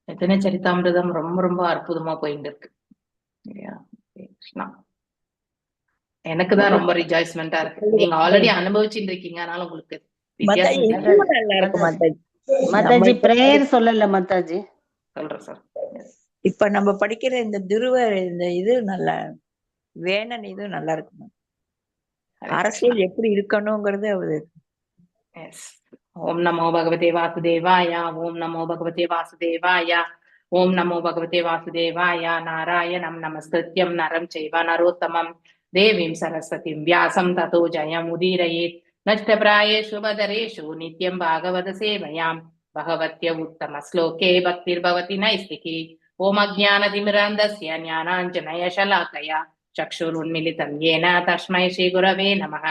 சைத்தன்ய சரிதாமிரதம் ரொம்ப ரொம்ப அற்புதமா போயிட்டு இருக்கு, இல்லையா? கிருஷ்ணா. எனக்கு தான் ரொம்ப ரிஜாய்ஸ்மெண்டா இருக்கு. நீங்க ஆல்ரெடி அனுபவிச்சுட்டு இருக்கீங்க, அதனால உங்களுக்கு மாதாஜி, வித்தியாசம் தெரியும். இன்னும் நல்லா இருக்கும் மாதாஜி. மாதாஜி, நம்ம இப்ப பிரேயர் சொல்லல மாதாஜி. சொல்றேன் சார். இப்ப நம்ம படிக்கிற இந்த துருவ இந்த இது நல்லா, வேணன் இது நல்லா இருக்கும். ஹரே கிருஷ்ணா. அரசியல் எப்படி இருக்கணுங்கிறது அவரு. எஸ். ஓம் நமோ பகவதே வாசுதேவாய. ஓம் நமோ பகவதே வாசுதேவாய. ஓம் நமோ பகவதே வாசுதேவாய. நாராயணம் நமஸ்கிருத்யம் நரம் சைவ நரோத்தமம் தேவீம் சரஸ்வதிம் வியாசம் ததோ ஜயம் உதீரயேத். நஷ்டபிராயேஷு பதரேஷு நித்யம் பாகவத சேவயாம் பகவத்ய உத்தம ஸ்லோகே பக்திர்பவதி நைஸ்திகி. ஓம் அஜ்ஞானதிமிராந்தஸ்ய ஞானாஞ்சனய சலாக்கயா चक्षुरुन्मिलितं येन तस्मै श्रीगुरवे नमः.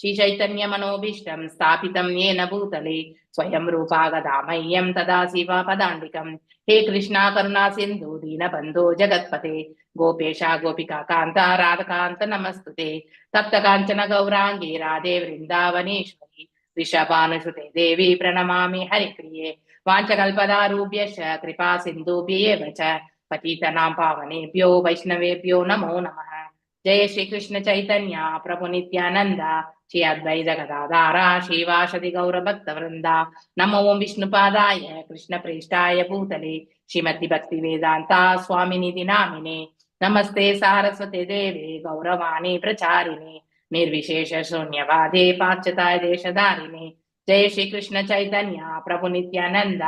श्रीचैतन्यमनोभीष्टं स्थापितं येन भूतले स्वयं रूपा कदा मह्यं ददाति स्वपदान्तिकम्. हे कृष्णा, करुणा सिन्धु, दीनबन्धो, जगत्पते, गोपेशा, गोपिका कान्त, राधकान्त नमस्तुते. तप्त काञ्चन गौराङ्गी राधे वृन्दावनेश्वरि, वृषभानुसुते देवी, प्रणमामि हरिप्रिये. वाञ्छाकल्पतरुभ्यश्च कृपा सिन्धुभ्य एव च पतितानां पावनेभ्यो वैष्णवेभ्यो नमो नमः. जय श्री कृष्ण चैतन्य प्रभु नित्यानंद श्री अद्वैत गदाधारा श्रीवासादि गौर भक्त वृंदा. नमो ओम विष्णुपादाय कृष्ण प्रेष्ठाय भूतले श्रीमति भक्ति वेदांता स्वामिनिति नामिने. नमस्ते सारस्वते देवे गौरवाणी प्रचारिणे निर्विशेष शून्यवादे पाश्चात्य देशधारिणे. जय श्री कृष्ण चैतन्य प्रभु नित्यानंद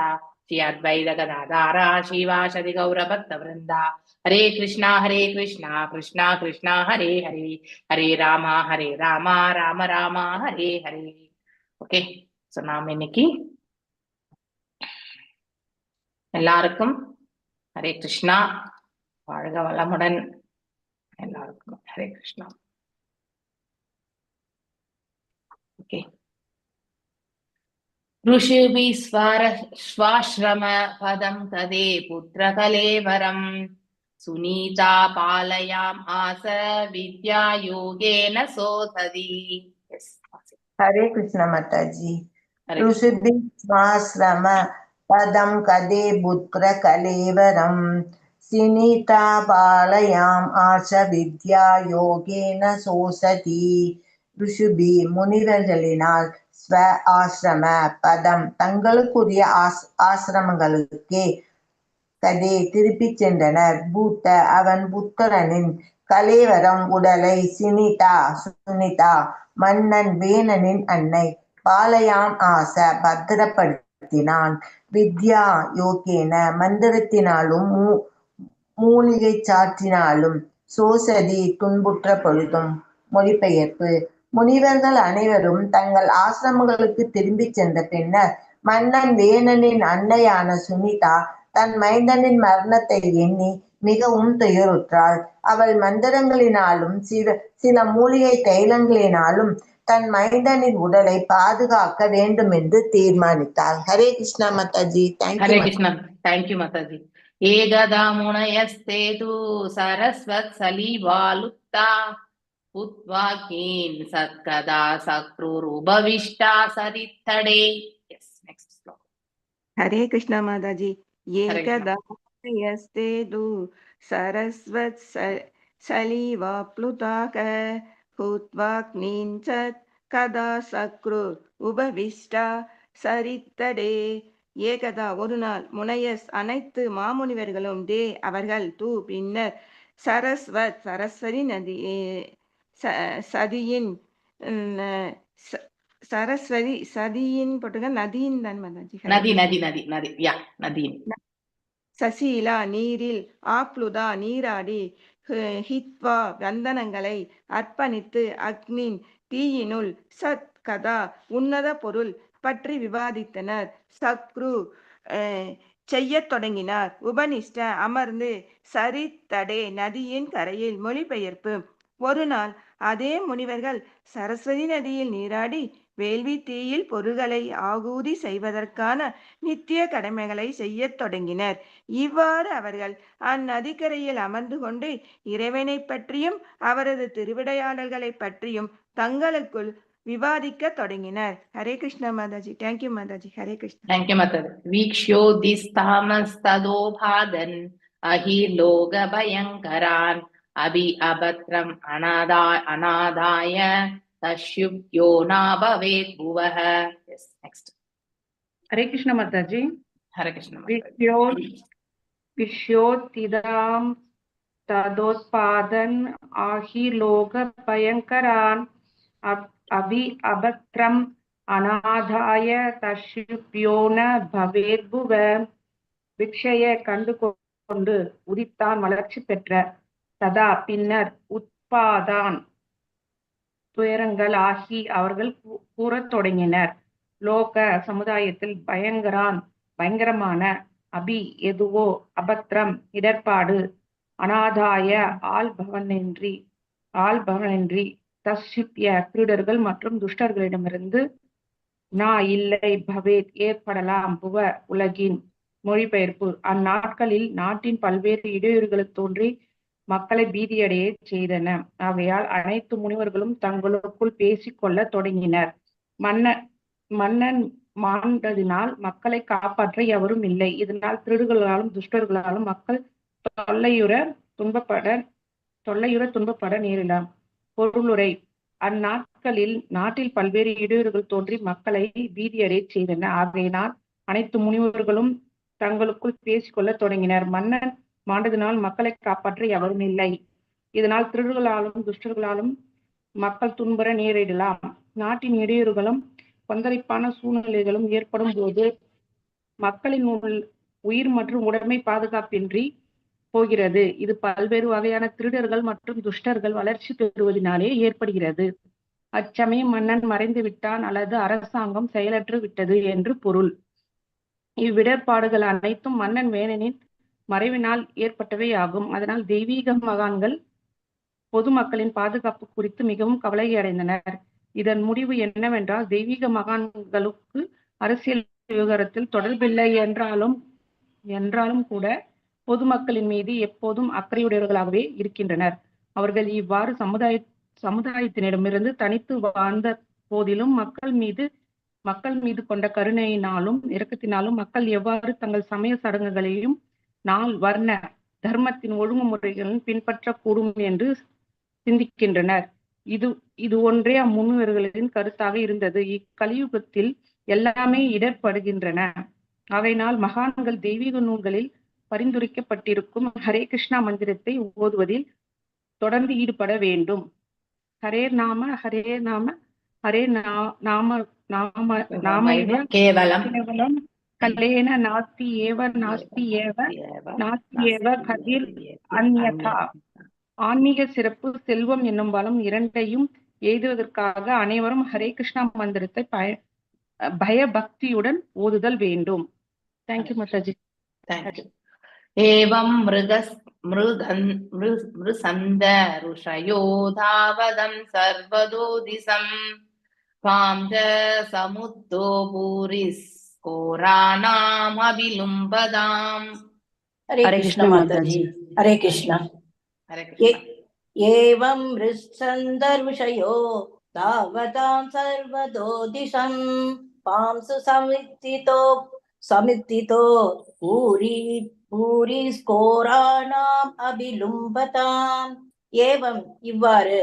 श्री अद्वैत गदाधारा श्रीवासादि गौर भक्त वृंदा. हरे कृष्णा हरे कृष्णा कृष्णा कृष्णा हरे हरे, हरे रामा हरे रामा ராம ராமா ஹரே ஹரே. ஓகே, ஸோ நாம் இன்னைக்கு எல்லாருக்கும் ஹரே கிருஷ்ணா. வாழ்க வளமுடன். எல்லாருக்கும் ஹரே கிருஷ்ணா. ஓகே. ऋषिभिः स्वार स्वाश्रम पदं तदे पुत्रकलेवरम् सुनीता पालयाम् आस विद्यायोगेन सोऽसति. Yes. Hare Krishna Mataji. Hare Krishna. ऋषिभिस्वाश्रम पदं कदे पुत्र कलेवरं सिनीता पालयाम् आस विद्या யோகேன சோசதி. ருஷிபி முனிவர்களினால் ஸ்வ ஆசிரம பதம் தங்களுக்குரிய ஆசிரமங்களுக்கே கதே திருப்பிச் சென்றனர். பூத்த அவன் புத்திரனின் கலேவரம் உடலை சினிதா சுனிதா மன்னன் வேணனின் அன்னை பாலையாம் ஆச பத்திரப்படுத்தினான். வித்யா யோகேன மந்திரத்தினாலும் மூலிகை சாற்றினாலும் சோசதி துன்புற்ற பொழுதும். மொழிபெயர்ப்பு: முனிவர்கள் அனைவரும் தங்கள் ஆசிரமங்களுக்கு திரும்பிச் சென்ற பின்னர் மன்னன் வேணனின் அன்னையான சுனிதா தன் மைந்தனின் மரணத்தை எண்ணி மிகவும் துயருற்றாள். அவள் மந்திரங்களினாலும் சில சில மூலிகை தைலங்களினாலும் தன் மைந்தனின் உடலை பாதுகாக்க வேண்டும் என்று தீர்மானித்தாள். Hare Krishna Mataji. Thank you. Hare Krishna. Thank you Mataji. एकदा मुनयस्ते तु Saraswat सलिलाप्लुता हुत्वाग्नीन् सत्कदा सक्रुरुपविष्टा सरित्तडे. Yes, next sloka. Hare Krishna Mataji. Hare Krishna. एकदा मुनयस्ते तु सरस्वत् सलिलाप्लुताः हुत्वाग्नीन् सत् कदा सक्रुर् उपविष्टा सरित्तडे. ஏகதா ஒரு நாள் முனயஸ் அனைத்து மாமுனிவர்களும் தே அவர்கள் தூ பின்னர் சரஸ்வத் சரஸ்வதி நதி சதியின் சரஸ்வதி சதியின் போட்டுங்க நதியின் தான் மாதாஜி. ஹரே நதி. கிருஷ்ணா. நதி நதி நதி யா நதி. சசீலா நீரில் ஆப்ளுதா நீராடி ஹித்வா வந்தனங்களை அர்ப்பணித்து அக்னின் தீயினுள் சத் கதா உன்னத பொருள் பற்றி விவாதித்தனர். சக்ரு செய்யத் தொடங்கினார். உபனிஷ்ட அமர்ந்து சரித்தடே நதியின் கரையில். மொழிபெயர்ப்பு: ஒரு நாள் அதே முனிவர்கள் சரஸ்வதி நதியில் நீராடி வேள்வி தீயில் பொருள்களை ஆகூதி செய்வதற்கான நித்திய கடமைகளை செய்யத் தொடங்கினர். இவ்வாறு அவர்கள் அந்நதிக்கரையில் அமர்ந்து கொண்டு இறைவனைப் பற்றியும் அவரது திருவிளையாடல்களைப் பற்றியும் தங்களுக்குள் விவாதிக்க தொடங்கினர். Hare Krishna Mataji. Thank you Mataji. Hare Krishna. Thank you Mataji. வீக்ஷ்யோதிஸ்தாமஸ்ததோபாதன் அஹி லோக பயங்கரான் அபி அபத்ரம் அநாதாய தஷ்யுப்யோ நாபவேத் புவः. Yes, next. ஹரே கிருஷ்ண மாதாஜி. ஹரே கிருஷ்ண மாதாஜி. விஷ்யோத்திதாம் ததோத்பாதன் ஆஹி லோக பயங்கரான் அபி அபத்ரம் அநாதாய தஷ்யுப்யோ ந பவேத் புவ. பிக்ஷய கண்டு கொண்டு, உதித்தான் வளர்ச்சி பெற்ற, ததா பின்னர், உத்பாதான் துயரங்கள், ஆகி அவர்கள் கூறத் தொடங்கினர். லோக சமுதாயத்தில், பயங்கரான் பயங்கரமான, அபி எதுவோ, அபத்ரம் இடர்பாடு, அனாதாய ஆள்பவனின்றி ஆள்பவனின்றி, தஸ்யுப்ய திருடர்கள் மற்றும் துஷ்டர்களிடமிருந்து, நா இல்லை, பவேத் ஏற்படலாம், புவ உலகின். மொழிபெயர்ப்பு: அந்நாட்களில் நாட்டின் பல்வேறு இடையூறுகள் தோன்றி மக்களை பீதியடைய செய்தன. ஆகையால் அனைத்து முனிவர்களும் தங்களுக்குள் பேசிக் கொள்ளத் தொடங்கினர். மன்னன் மாண்டதினால் மக்களை காப்பாற்ற எவரும் இல்லை. இதனால் திருடர்களாலும் துஷ்டர்களாலும் மக்கள் தொல்லையுற துன்பப்பட நேரிடலாம். பொருளுரை: அந்நாட்களில் நாட்டில் பல்வேறு இடையூறுகள் தோன்றி மக்களை பீதியடையச் செய்தன. ஆகையினால் அனைத்து முனிவர்களும் தங்களுக்குள் பேசிக்கொள்ளத் தொடங்கினர். மன்னன் மாண்டதினால் மக்களை காப்பாற்ற எவரும் இல்லை. இதனால் திருடர்களாலும் துஷ்டர்களாலும் மக்கள் துன்புற நேரிடலாம். நாட்டின் இடையூறுகளும் கொந்தளிப்பான சூழ்நிலைகளும் ஏற்படும் போது மக்களின் உயிர் மற்றும் உடைமை பாதுகாப்பின்றி போகிறது. இது பல்வேறு வகையான திருடர்கள் மற்றும் துஷ்டர்கள் வளர்ச்சி பெறுவதனாலே ஏற்படுகிறது. அச்சமயம் மன்னன் மறைந்து விட்டான் அல்லது அரசாங்கம் செயலற்று விட்டது என்று பொருள். இவ்விடர்பாடுகள் அனைத்தும் மன்னன் வேணனின் மறைவினால் ஏற்பட்டவை ஆகும். அதனால் தெய்வீக மகான்கள் பொதுமக்களின் பாதுகாப்பு குறித்து மிகவும் கவலை அடைந்தனர். இதன் முடிவு என்னவென்றால், தெய்வீக மகான்களுக்கு அரசியல் விவகாரத்தில் தொடர்பில்லை என்றாலும் என்றாலும் கூட பொதுமக்களின் மீது எப்போதும் அக்கறையுடையவர்களாகவே இருக்கின்றனர். அவர்கள் இவ்வாறு சமுதாயத்தினிடமிருந்து தனித்து வாழ்ந்த போதிலும் மக்கள் மீது கொண்ட கருணையினாலும் இரக்கத்தினாலும் மக்கள் எவ்வாறு தங்கள் சமய சடங்குகளையும் நால் வர்ண தர்மத்தின் ஒழுங்குமுறைகளையும் பின்பற்றக்கூடும் என்று சிந்திக்கின்றனர். இது இது ஒன்றே அம்முனிவர்களின் கருத்தாக இருந்தது. இக்கலியுகத்தில் எல்லாமே இடர்படுகின்றன. ஆகையினால் மகான்கள் தெய்வீக நூல்களில் பரிந்துரைக்கப்பட்டிருக்கும் ஹரே கிருஷ்ணா மந்திரத்தை ஓதுவதில் தொடர்ந்து ஈடுபட வேண்டும். ஹரே நாம ஹரே நாம ஹரே நாம நாம நாமைவ கேவலம் கேவலம் கலேன நாஸ்தி ஏவ நாஸ்தி ஏவ நாஸ்தி ஏவ கதிர் அந்யதா. ஆன்மீக சிறப்பு, செல்வம் என்னும் வளம் இரண்டையும் எய்துவதற்காக அனைவரும் ஹரே கிருஷ்ணா மந்திரத்தை பயபக்தியுடன் ஓதுதல் வேண்டும். Thank you Mataji. Thank you. एवं मृगस् मृगन् मृसन्द ऋषयो धावदं सर्वदो दिशं पां च समुद्दो भूरिस्कोराणामभिलुम्बदाम्. हरे हरे कृष्ण कृष्ण माताजी. माताजी. हरे कृष्ण. हरे कृष्ण. एवं मृत्सन्दर्षयो तावतां सर्वतो दिशं पांसु समित्थितो समित्थितो भूरि भूरि स्कोराणाम् அபிலும்பதாம். ஏவம் இவ்வாறு,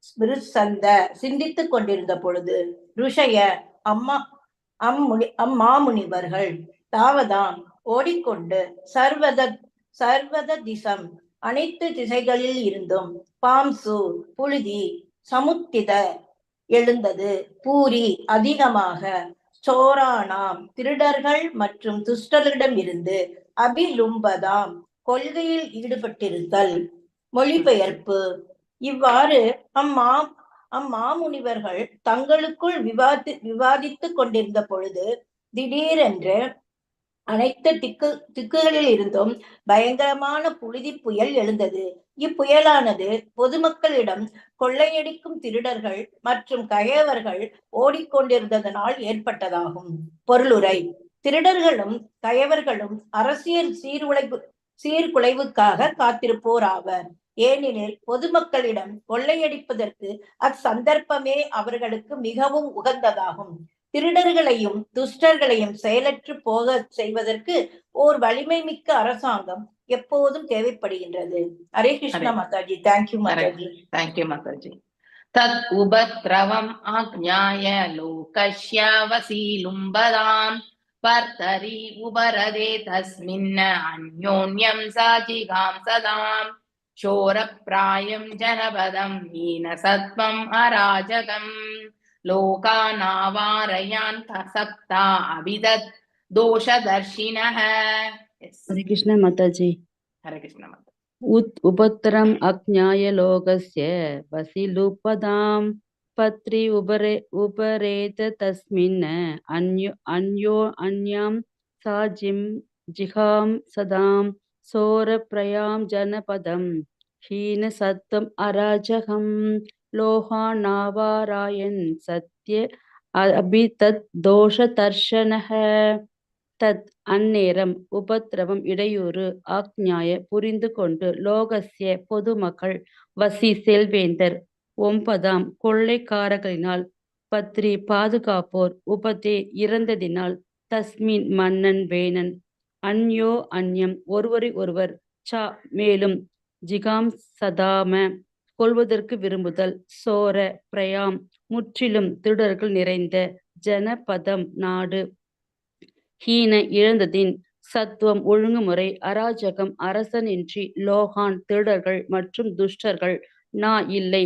ஸ்மிருசந்த சிந்தித்துக் கொண்டிருந்த பொழுது, ருஷய அம்மா அம்முனி அம்மாமுனிவர்கள், தாவதாம் ஓடிக்கொண்டு, சர்வத சர்வத திசம் அனைத்து திசைகளில் இருந்தும், பாம்சு புழுதி, சமுத்தித எழுந்தது, பூரி அதிகமாக, சோரானாம் திருடர்கள் மற்றும் துஷ்டர்களிடம் இருந்து, அபிலும்பதாம் கொள்ளையில் ஈடுபட்டிருத்தல். மொழிபெயர்ப்பு: இவ்வாறு அம்மாமுனிவர்கள் தங்களுக்குள் விவாதித்துக் கொண்டிருந்த பொழுது திடீரென்று அனைத்து திக்குகளில் இருந்தும் பயங்கரமான புழுதி புயல் எழுந்தது. இப்புயலானது பொதுமக்களிடம் கொள்ளையடிக்கும் திருடர்கள் மற்றும் கயவர்கள் ஓடிக்கொண்டிருந்ததனால் ஏற்பட்டதாகும். பொருளுரை: திருடர்களும் கயவர்களும் அரசியல் சீர்குலைவுக்காக காத்திருப்போர் ஆவர். ஏனெனில் பொதுமக்களிடம் கொள்ளையடிப்பதற்கு அச்சந்தர்ப்பமே அவர்களுக்கு மிகவும் உகந்ததாகும். திருடர்களையும் துஷ்டர்களையும் செயலற்று போக செய்வதற்கு ஓர் வலிமை மிக்க அரசாங்கம் எப்போதும் தேவைப்படுகின்றது. Hare Krishna Mataji. Thank you Mataji. Thank you Mataji. தத் உபத்ரவம் ஆக்ஞாய லோகஸ்யாவசீலும்பதாம் பர்தரி உபரதே தஸ்மின் அந்யோன்யம் சாஜிகாம் சதாம் சோரப்ராயம் ஜனபதம் ஹீனசத்வம் அராஜகம் லோகானாவாரயான் சக்தா அபிதத் தோஷதர்ஷினः. ஹரே கிருஷ்ணா மாதாஜி. ஹரே கிருஷ்ணா மாதா. उत् उपत्रम् अज्ञाय लोकस्य वसिलुपदां पत्रि उपरे उपरेत तस्मिन् अन्यो अन्यो अन्यां सा जिं जिहां सदां सोरप्रयां जनपदं हीनसत्त्वम् अराजकं लोहानावारायन् सत्य अभितत् दोषदर्शनः. தத் அந்நேரம் உபத்திரவம் இடையூறு ஆக்ஞாய புரிந்து கொண்டு லோகஸ்ய பொதுமக்கள் வசி செல்வேந்தர் ஒன்பதாம் கொள்ளைக்காரர்களினால் பத்ரி பாதுகாப்போர் உபதே இறந்ததினால் தஸ்மின் மன்னன் வேணன் அந்யோ அந்யம் ஒருவரை ஒருவர் ச மேலும் ஜிகாம் சதாம கொள்வதற்கு விரும்புதல் சோர பிரயாம் முற்றிலும் திருடர்கள் நிறைந்த ஜனபதம் நாடு ஹீன இழந்ததின் சத்துவம் ஒழுங்குமுறை அராஜகம் அரசனின்றி லோகான் திருடர்கள் மற்றும் துஷ்டர்கள் நா இல்லை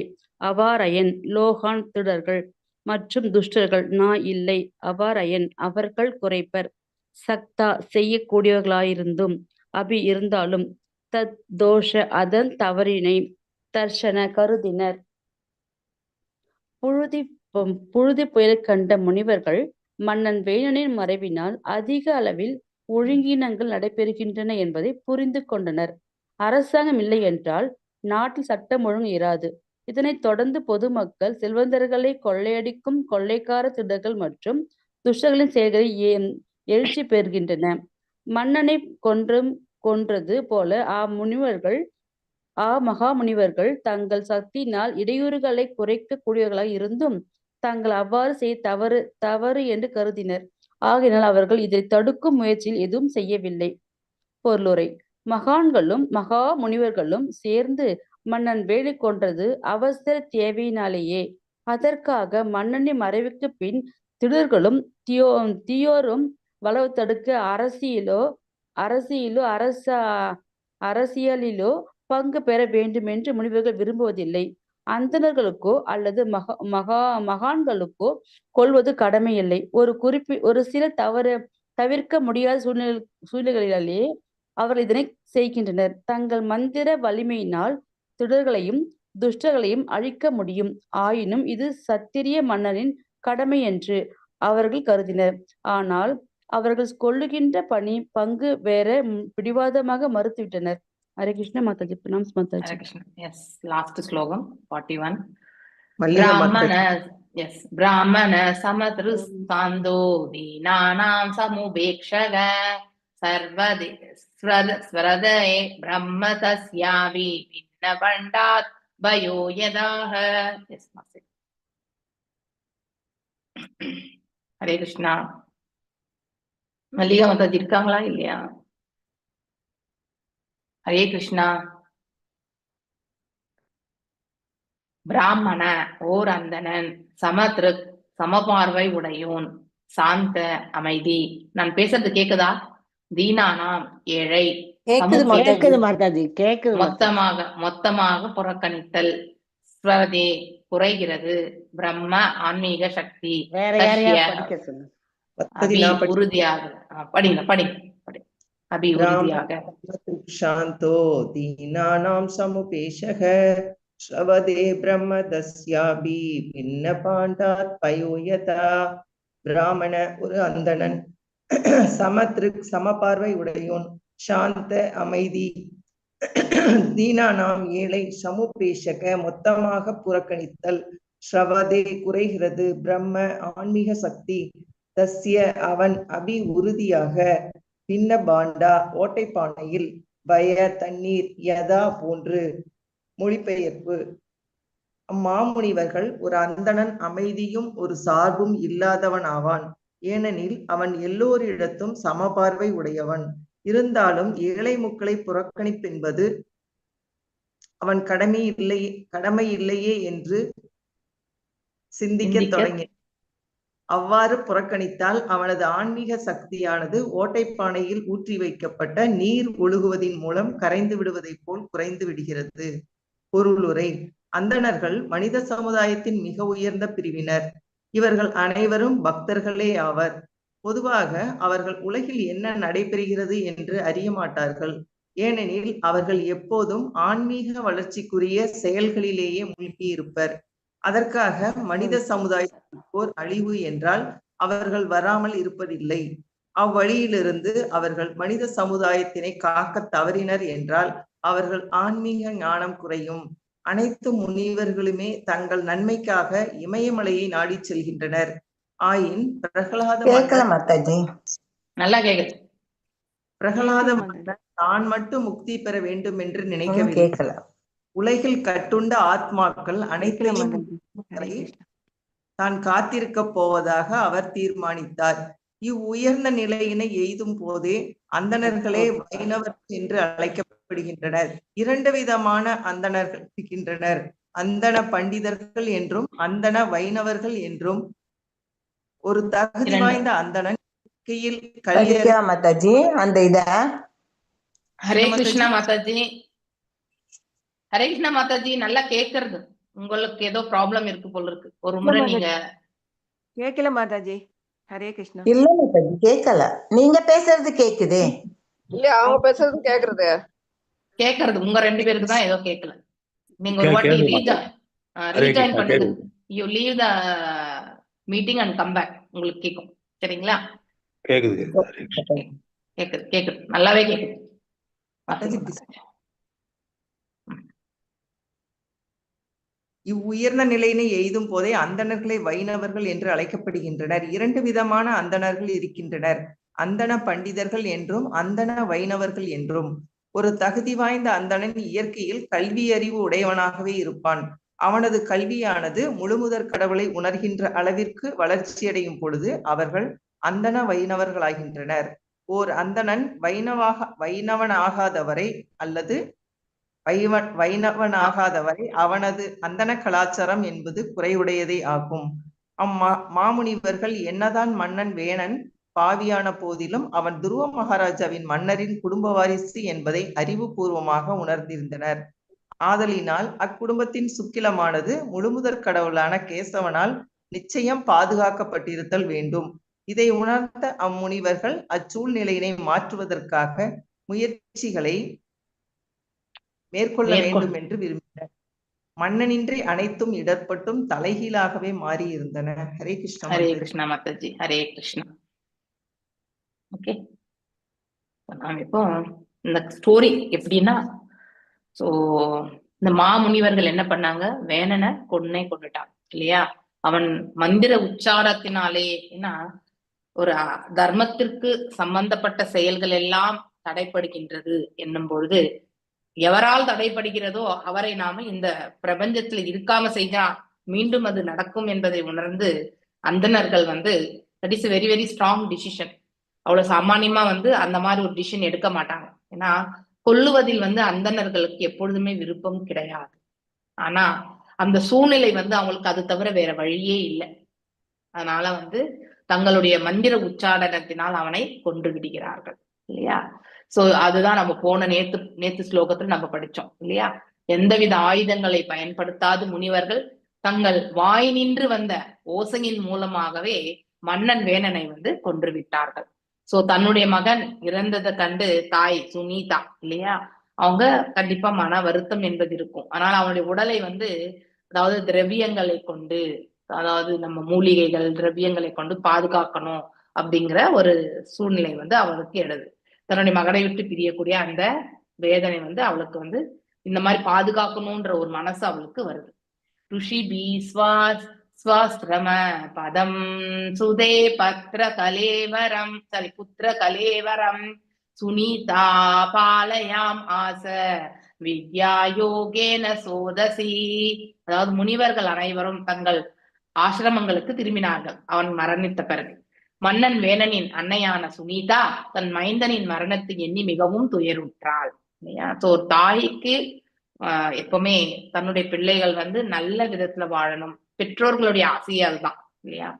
அவாரயன் லோகான் திருடர்கள் மற்றும் துஷ்டர்கள் நா இல்லை அவாரயன் அவர்கள் குறைப்பர் சக்தா செய்யக்கூடியவர்களாயிருந்தும் அபி இருந்தாலும் தத் தோஷ அதன் தவறினை தர்ஷன கருதினர். புழுதி புழுதி புயல் கண்ட முனிவர்கள் மன்னன் வேணனின் மறைவினால் அதிக அளவில் ஒழுங்கீனங்கள் நடைபெறுகின்றன என்பதை புரிந்து கொண்டனர். அரசாங்கம் இல்லை என்றால் நாட்டில் சட்டம் ஒழுங்கு இராது. இதனைத் தொடர்ந்து பொதுமக்கள் செல்வந்தர்களை கொள்ளையடிக்கும் கொள்ளைக்கார திருடர்கள் மற்றும் துஷ்டர்களின் செயல்களை எழுச்சி பெறுகின்றன. மன்னனை கொன்றது போல மகா முனிவர்கள் தங்கள் சக்தியினால் இடையூறுகளை குறைக்க கூடியவர்களாக இருந்தும் தாங்கள் அவ்வாறு செய்ய தவறு தவறு என்று கருதினர். ஆகையினால் அவர்கள் இதை தடுக்கும் முயற்சியில் எதுவும் செய்யவில்லை. பொருளுரை: மகான்களும் மகா முனிவர்களும் சேர்ந்து மன்னன் வேலை கொன்றது அவசர தேவையினாலேயே. அதற்காக மன்னனின் மறைவுக்கு பின் திருடர்களும் தீயோரும் வளவு தடுக்க அரசியலோ அரசியலோ அரச அரசியலிலோ பங்கு பெற வேண்டும் என்று முனிவர்கள் விரும்புவதில்லை. அந்தணர்களுக்கோ அல்லது மகா மகா மகான்களுக்கோ கொள்வது கடமையில்லை. ஒரு சில தவிர்க்க முடியாத சூழ்நிலைகளிலேயே அவர்கள் இதனை செய்கின்றனர். தங்கள் மந்திர வலிமையினால் திருடர்களையும் துஷ்டர்களையும் அழிக்க முடியும். ஆயினும் இது சத்திரிய மன்னரின் கடமை என்று அவர்கள் கருதினர். ஆனால் அவர்கள் கொள்ளுகின்ற பணி பங்கு வேற பிடிவாதமாக மறுத்துவிட்டனர். ஹரே கிருஷ்ண மாதாஜி. பிரணாம் மாதாஜி. ஹரே கிருஷ்ணா. எஸ், லாஸ்ட் ஸ்லோகம் 41. மல்லிகா பிராமண மாதாஜி. எஸ், பிராமண சமதிருஸ்தாந்தோ தீனானாம் சமுபேக்ஷக சர்வதே ஸ்வரதே பிரம்ம தஸ்யாவி பின்ன பண்டாத் பயோ யதாக. எஸ் மாசி. ஹரே கிருஷ்ணா. மல்லிகா மாதாஜி இருக்காங்களா இல்லையா? ஹரே கிருஷ்ணா. பிராமண ஓர் அந்தணன், சமதிருக் சமபார்வை உடையோன், சாந்த அமைதி. நான் பேசுறது கேக்குதா? தீனானாம் ஏழை, கேக்குது சமூக மாதாஜி. கேக்குது மாதாஜி, கேக்குது மாதாஜி. மொத்தமாக மொத்தமாக புறக்கணித்தல், ஸ்வரதே குறைகிறது, பிரம்ம ஆன்மீக சக்தி, வேற யாரையா தஸ்ய படிக்க சொல்லு. மாதாஜி, அபி நான் படி உறுதியாக. படிங்க படிங்க படி. அபி உறுதியாக. சாந்தோ தீனானாம் சமுபேஷக ஸ்ரவதே பிரம்ம தஸ்யாபி பின்ன பாண்டாத் பயோயதா. பிராமண ஒரு அந்தணன், சமத்ருக் சமபார்வை உடையோன், சாந்த அமைதி, தீனானாம் ஏழை, சமுபேஷக மொத்தமாக புறக்கணித்தல், ஸ்ரவதே குறைகிறது, பிரம்ம ஆன்மீக சக்தி, தஸ்ய அவன், அபி உறுதியாக, பின்ன பாண்டா ஓட்டைப்பானையில், பய தண்ணீர், யதா போன்று, மொழிபெயர்ப்பு. அம்மாமுனிவர்கள், ஒரு அந்தணன் அமைதியும் ஒரு சார்பும் இல்லாதவன் ஆவான். ஏனெனில் அவன் எல்லோரிடத்தும் சமபார்வை உடையவன். இருந்தாலும் ஏழை மக்களை புறக்கணிப்பென்பது அவன் கடமை இல்லையே என்று சிந்திக்க சிந்திக்க தொடங்கினான். அவ்வாறு புறக்கணித்தால் அவனது ஆன்மீக சக்தியானது ஓட்டைப்பானையில் ஊற்றி வைக்கப்பட்ட நீர் ஒழுகுவதின் மூலம் கரைந்து விடுவதைப் போல் குறைந்து விடுகிறது. பொருளுரை. அந்தணர்கள் மனித சமுதாயத்தின் மிக உயர்ந்த பிரிவினர். இவர்கள் அனைவரும் பக்தர்களே ஆவர். பொதுவாக அவர்கள் உலகில் என்ன நடைபெறுகிறது என்று அறிய மாட்டார்கள். ஏனெனில் அவர்கள் எப்போதும் ஆன்மீக வளர்ச்சிக்குரிய செயல்களிலேயே மூழ்கி இருப்பர். அதற்காக மனித சமுதாயத்திற்கு ஓர் அழிவு என்றால் அவர்கள் வராமல் இருப்பதில்லை. அவ்வழியிலிருந்து அவர்கள் மனித சமுதாயத்தினை காக்க தவறினர் என்றால் அவர்கள் ஆன்மீக ஞானம் குறையும். அனைத்து முனிவர்களுமே தங்கள் நன்மைக்காக இமயமலையை நாடிச் செல்கின்றனர். ஆயின் பிரகலாத கேட்கல மன்னர் மாதாஜி. நல்லா கேக்குது. பிரகலாத கேக்குது மாதாஜி. மன்னர் தான் மட்டும் முக்தி பெற வேண்டும் என்று ஒன்னும் நினைக்கவில்லை. கேட்கல. உலகில் கட்டுண்ட ஆத்மாக்கள் கேட்கல அனைத்தையும் மாதாஜி. ஹரே வரை கிருஷ்ணா. தான் காத்திருக்க போவதாக அவர் தீர்மானித்தார். இவ்வுயர்ந்த நிலையினை எய்தும் போதே அந்தணர்களே வைணவர்கள் என்று அழைக்கப்படுகின்றனர். இரண்டு விதமான அந்தணர்கள் இருக்கின்றனர். அந்தண பண்டிதர்கள் என்றும் அந்தண வைணவர்கள் என்றும். ஒரு தகுதி இரண்டு வாய்ந்த அந்தணன் இயற்கையில் கல்வி படிக்கவா மாதாஜி அந்த இத? ஹரே என்ன கிருஷ்ணா மாதாஜி? மாதாஜி. ஹரே கிருஷ்ணா மாதாஜி, நல்லா கேக்குறது. உங்களுக்கு ஏதோ ப்ராப்ளம் இருக்கு போல இருக்கு. ஒரு இல்ல முறை மாதாஜி, நீங்க கேட்கல மாதாஜி. ஹரே கிருஷ்ணா. இல்ல மாதாஜி, கேட்கல. நீங்க பேசுறது கேக்குதே. இல்ல, அவங்க பேசுறது கேக்குறது. கேக்குறது உங்க ரெண்டு பேருக்கு தான் ஏதோ கேட்கல. நீங்க ஒரு வாட்டி கேக்குது மாதாஜி. ஹரே ரீஜாயின் கிருஷ்ணா, பண்ணுங்க. கேக்குது. You leave the meeting and come back, உங்களுக்கு கேக்கும். சரிங்களா? கேக்குது கேக்குது. ஹரே கிருஷ்ணா. கேக்குது கேக்குது, நல்லாவே கேக்குது. மாதாஜி, வாசிங்க மாதாஜி. இவ்வுயர்ந்த நிலையினை எய்தும் போதே அந்தணர்களை வைணவர்கள் என்று அழைக்கப்படுகின்றனர். இரண்டு விதமான அந்தணர்கள் இருக்கின்றனர். அந்தண பண்டிதர்கள் என்றும் அந்தண வைணவர்கள் என்றும். ஒரு தகுதி வாய்ந்த அந்தணன் இயற்கையில் கல்வி அறிவு உடையவனாகவே இருப்பான். அவனது கல்வியானது முழுமுதற் கடவுளை உணர்கின்ற அளவிற்கு வளர்ச்சியடையும் பொழுது அவர்கள் அந்தண வைணவர்களாகின்றனர். ஓர் அந்தணன் வைணவனாகாதவரை அல்லது வைணவனாகாதவரை அவனது அந்தண கலாச்சாரம் என்பது குறையுடையதே ஆகும். மாமுனிவர்கள் என்னதான் மன்னன் வேணன் பாவியான போதிலும் அவன் துருவ மகாராஜாவின் மன்னரின் குடும்ப வாரிசு என்பதை அறிவுபூர்வமாக உணர்ந்திருந்தனர். ஆதலினால் அக்குடும்பத்தின் சுக்கிலமானது முழுமுதற் கடவுளான கேசவனால் நிச்சயம் பாதுகாக்கப்பட்டிருத்தல் வேண்டும். இதை உணர்ந்த அம்முனிவர்கள் அச்சூழ்நிலையினை மாற்றுவதற்காக முயற்சிகளை மேற்கொள்ள மேற்கொள் வேண்டும் என்று விரும்பினர். மன்னனின்றி அனைத்தும் இடர்பட்டும் தலைகீழாகவே மாறியிருந்தன. ஹரே கிருஷ்ணா ஹரே மாதாஜி. கிருஷ்ணா மாதாஜி. ஹரே கிருஷ்ணா. ஓகே, நாம் இப்போ இந்த ஸ்டோரி எப்படின்னா, சோ இந்த மாமுனிவர்கள் என்ன பண்ணாங்க, வேணனை கொன்னே கொண்டுட்டான் இல்லையா? அவன் மந்திர உச்சாரத்தினாலே, ஏன்னா ஒரு தர்மத்திற்கு சம்பந்தப்பட்ட செயல்கள் எல்லாம் தடைப்படுகின்றது என்னும் பொழுது எவரால் தடைப்படுகிறதோ அவரை நாம இந்த பிரபஞ்சத்துல இருக்காம செய்தா மீண்டும் அது நடக்கும் என்பதை உணர்ந்து அந்தணர்கள் வந்து that is very very strong decision. அவ்வளவு சாமானியமா வந்து அந்த மாதிரி ஒரு டிசிஷன் எடுக்க மாட்டாங்க. ஏன்னா கொல்லுவதில் வந்து அந்தணர்களுக்கு எப்பொழுதுமே விருப்பம் கிடையாது. ஆனா அந்த சூழ்நிலை வந்து அவங்களுக்கு அது தவிர வேற வழியே இல்லை. அதனால வந்து தங்களுடைய மந்திர உச்சாடனத்தினால் அவனை கொன்று விடுகிறார்கள் இல்லையா? சோ அதுதான் நம்ம போன நேத்து நேத்து ஸ்லோகத்துல நம்ம படிச்சோம் இல்லையா? எந்தவித ஆயுதங்களை பயன்படுத்தாது முனிவர்கள் தங்கள் வாய் நின்று வந்த ஓசையின் மூலமாகவே மன்னன் வேணனை வந்து கொன்று விட்டார்கள். சோ தன்னுடைய மகன் இறந்ததை கண்டு தாய் சுனீதா இல்லையா, அவங்க கண்டிப்பா மன வருத்தம் என்பது இருக்கும். ஆனால் அவனுடைய உடலை வந்து அதாவது திரவியங்களை கொண்டு, அதாவது நம்ம மூலிகைகள் திரவியங்களை கொண்டு பாதுகாக்கணும் அப்படிங்கிற ஒரு சூழ்நிலை வந்து அவளுக்கு எழுது. தன்னுடைய மகனை விட்டு பிரியக்கூடிய அந்த வேதனை வந்து அவளுக்கு வந்து இந்த மாதிரி பாதுகாக்கணும்ன்ற ஒரு மனசு அவளுக்கு வருது. ருஷி பி ஸ்வாஸ்ரம பதம் சுதே பத்ர கலேவரம், சாரி புத்திர கலேவரம் சுனிதா பாலயாம் ஆச வித்யா யோகேன சோதசி. அதாவது முனிவர்கள் அனைவரும் தங்கள் ஆசிரமங்களுக்கு திரும்பினார்கள் அவன் மரணித்த பிறகு. மன்னன் வேணனின் அன்னையான சுனிதா தன் மைந்தனின் மரணத்தை எண்ணி மிகவும் துயருற்றாள் இல்லையா? சோ ஒரு தாய்க்கு எப்பவுமே தன்னுடைய பிள்ளைகள் வந்து நல்ல விதத்துல வாழணும், பெற்றோர்களுடைய ஆசையே அதுதான் இல்லையா?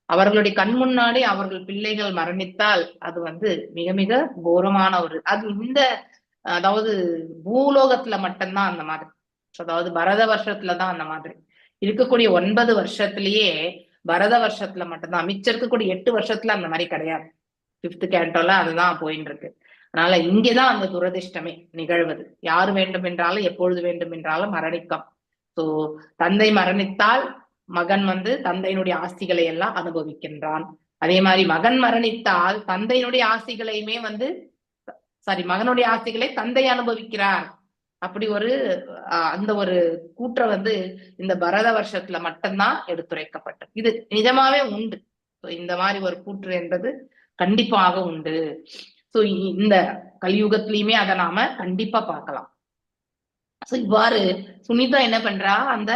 அவர்களுடைய கண் முன்னாடி அவர்கள் பிள்ளைகள் மரணித்தால் அது வந்து மிக மிக கோரமான ஒரு அது இந்த அதாவது பூலோகத்துல மட்டும்தான் அந்த மாதிரி, அதாவது பரத வருஷத்துலதான் அந்த மாதிரி இருக்கக்கூடிய 9 வருஷத்திலேயே பரத வருஷத்துல மட்டும்தான், மிச்சம் இருக்கக்கூடிய 8 வருஷத்துல அந்த மாதிரி கிடையாது. 5th கேண்டோல அதுதான் போயின்னு இருக்கு. அதனால இங்கேதான் அந்த துரதிர்ஷ்டமே நிகழ்வது. யாரு வேண்டும் என்றாலும் எப்பொழுது வேண்டும் என்றாலும் மரணிக்கம். சோ தந்தை மரணித்தால் மகன் வந்து தந்தையினுடைய ஆஸ்திகளை எல்லாம் அனுபவிக்கின்றான். அதே மாதிரி மகன் மரணித்தால் தந்தையினுடைய ஆஸ்திகளையுமே வந்து சாரி மகனுடைய ஆஸ்திகளை தந்தை அனுபவிக்கிறார். அப்படி ஒரு அந்த ஒரு கூற்றை வந்து இந்த பரத வருஷத்துல மட்டும்தான் எடுத்துரைக்கப்பட்டது. இது நிஜமாவே உண்டு. இந்த மாதிரி ஒரு கூற்று என்பது கண்டிப்பாக உண்டு. சோ இந்த கலியுகத்திலயுமே அதை நாம கண்டிப்பா பார்க்கலாம். சோ இவ்வாறு சுனிதா என்ன பண்றா, அந்த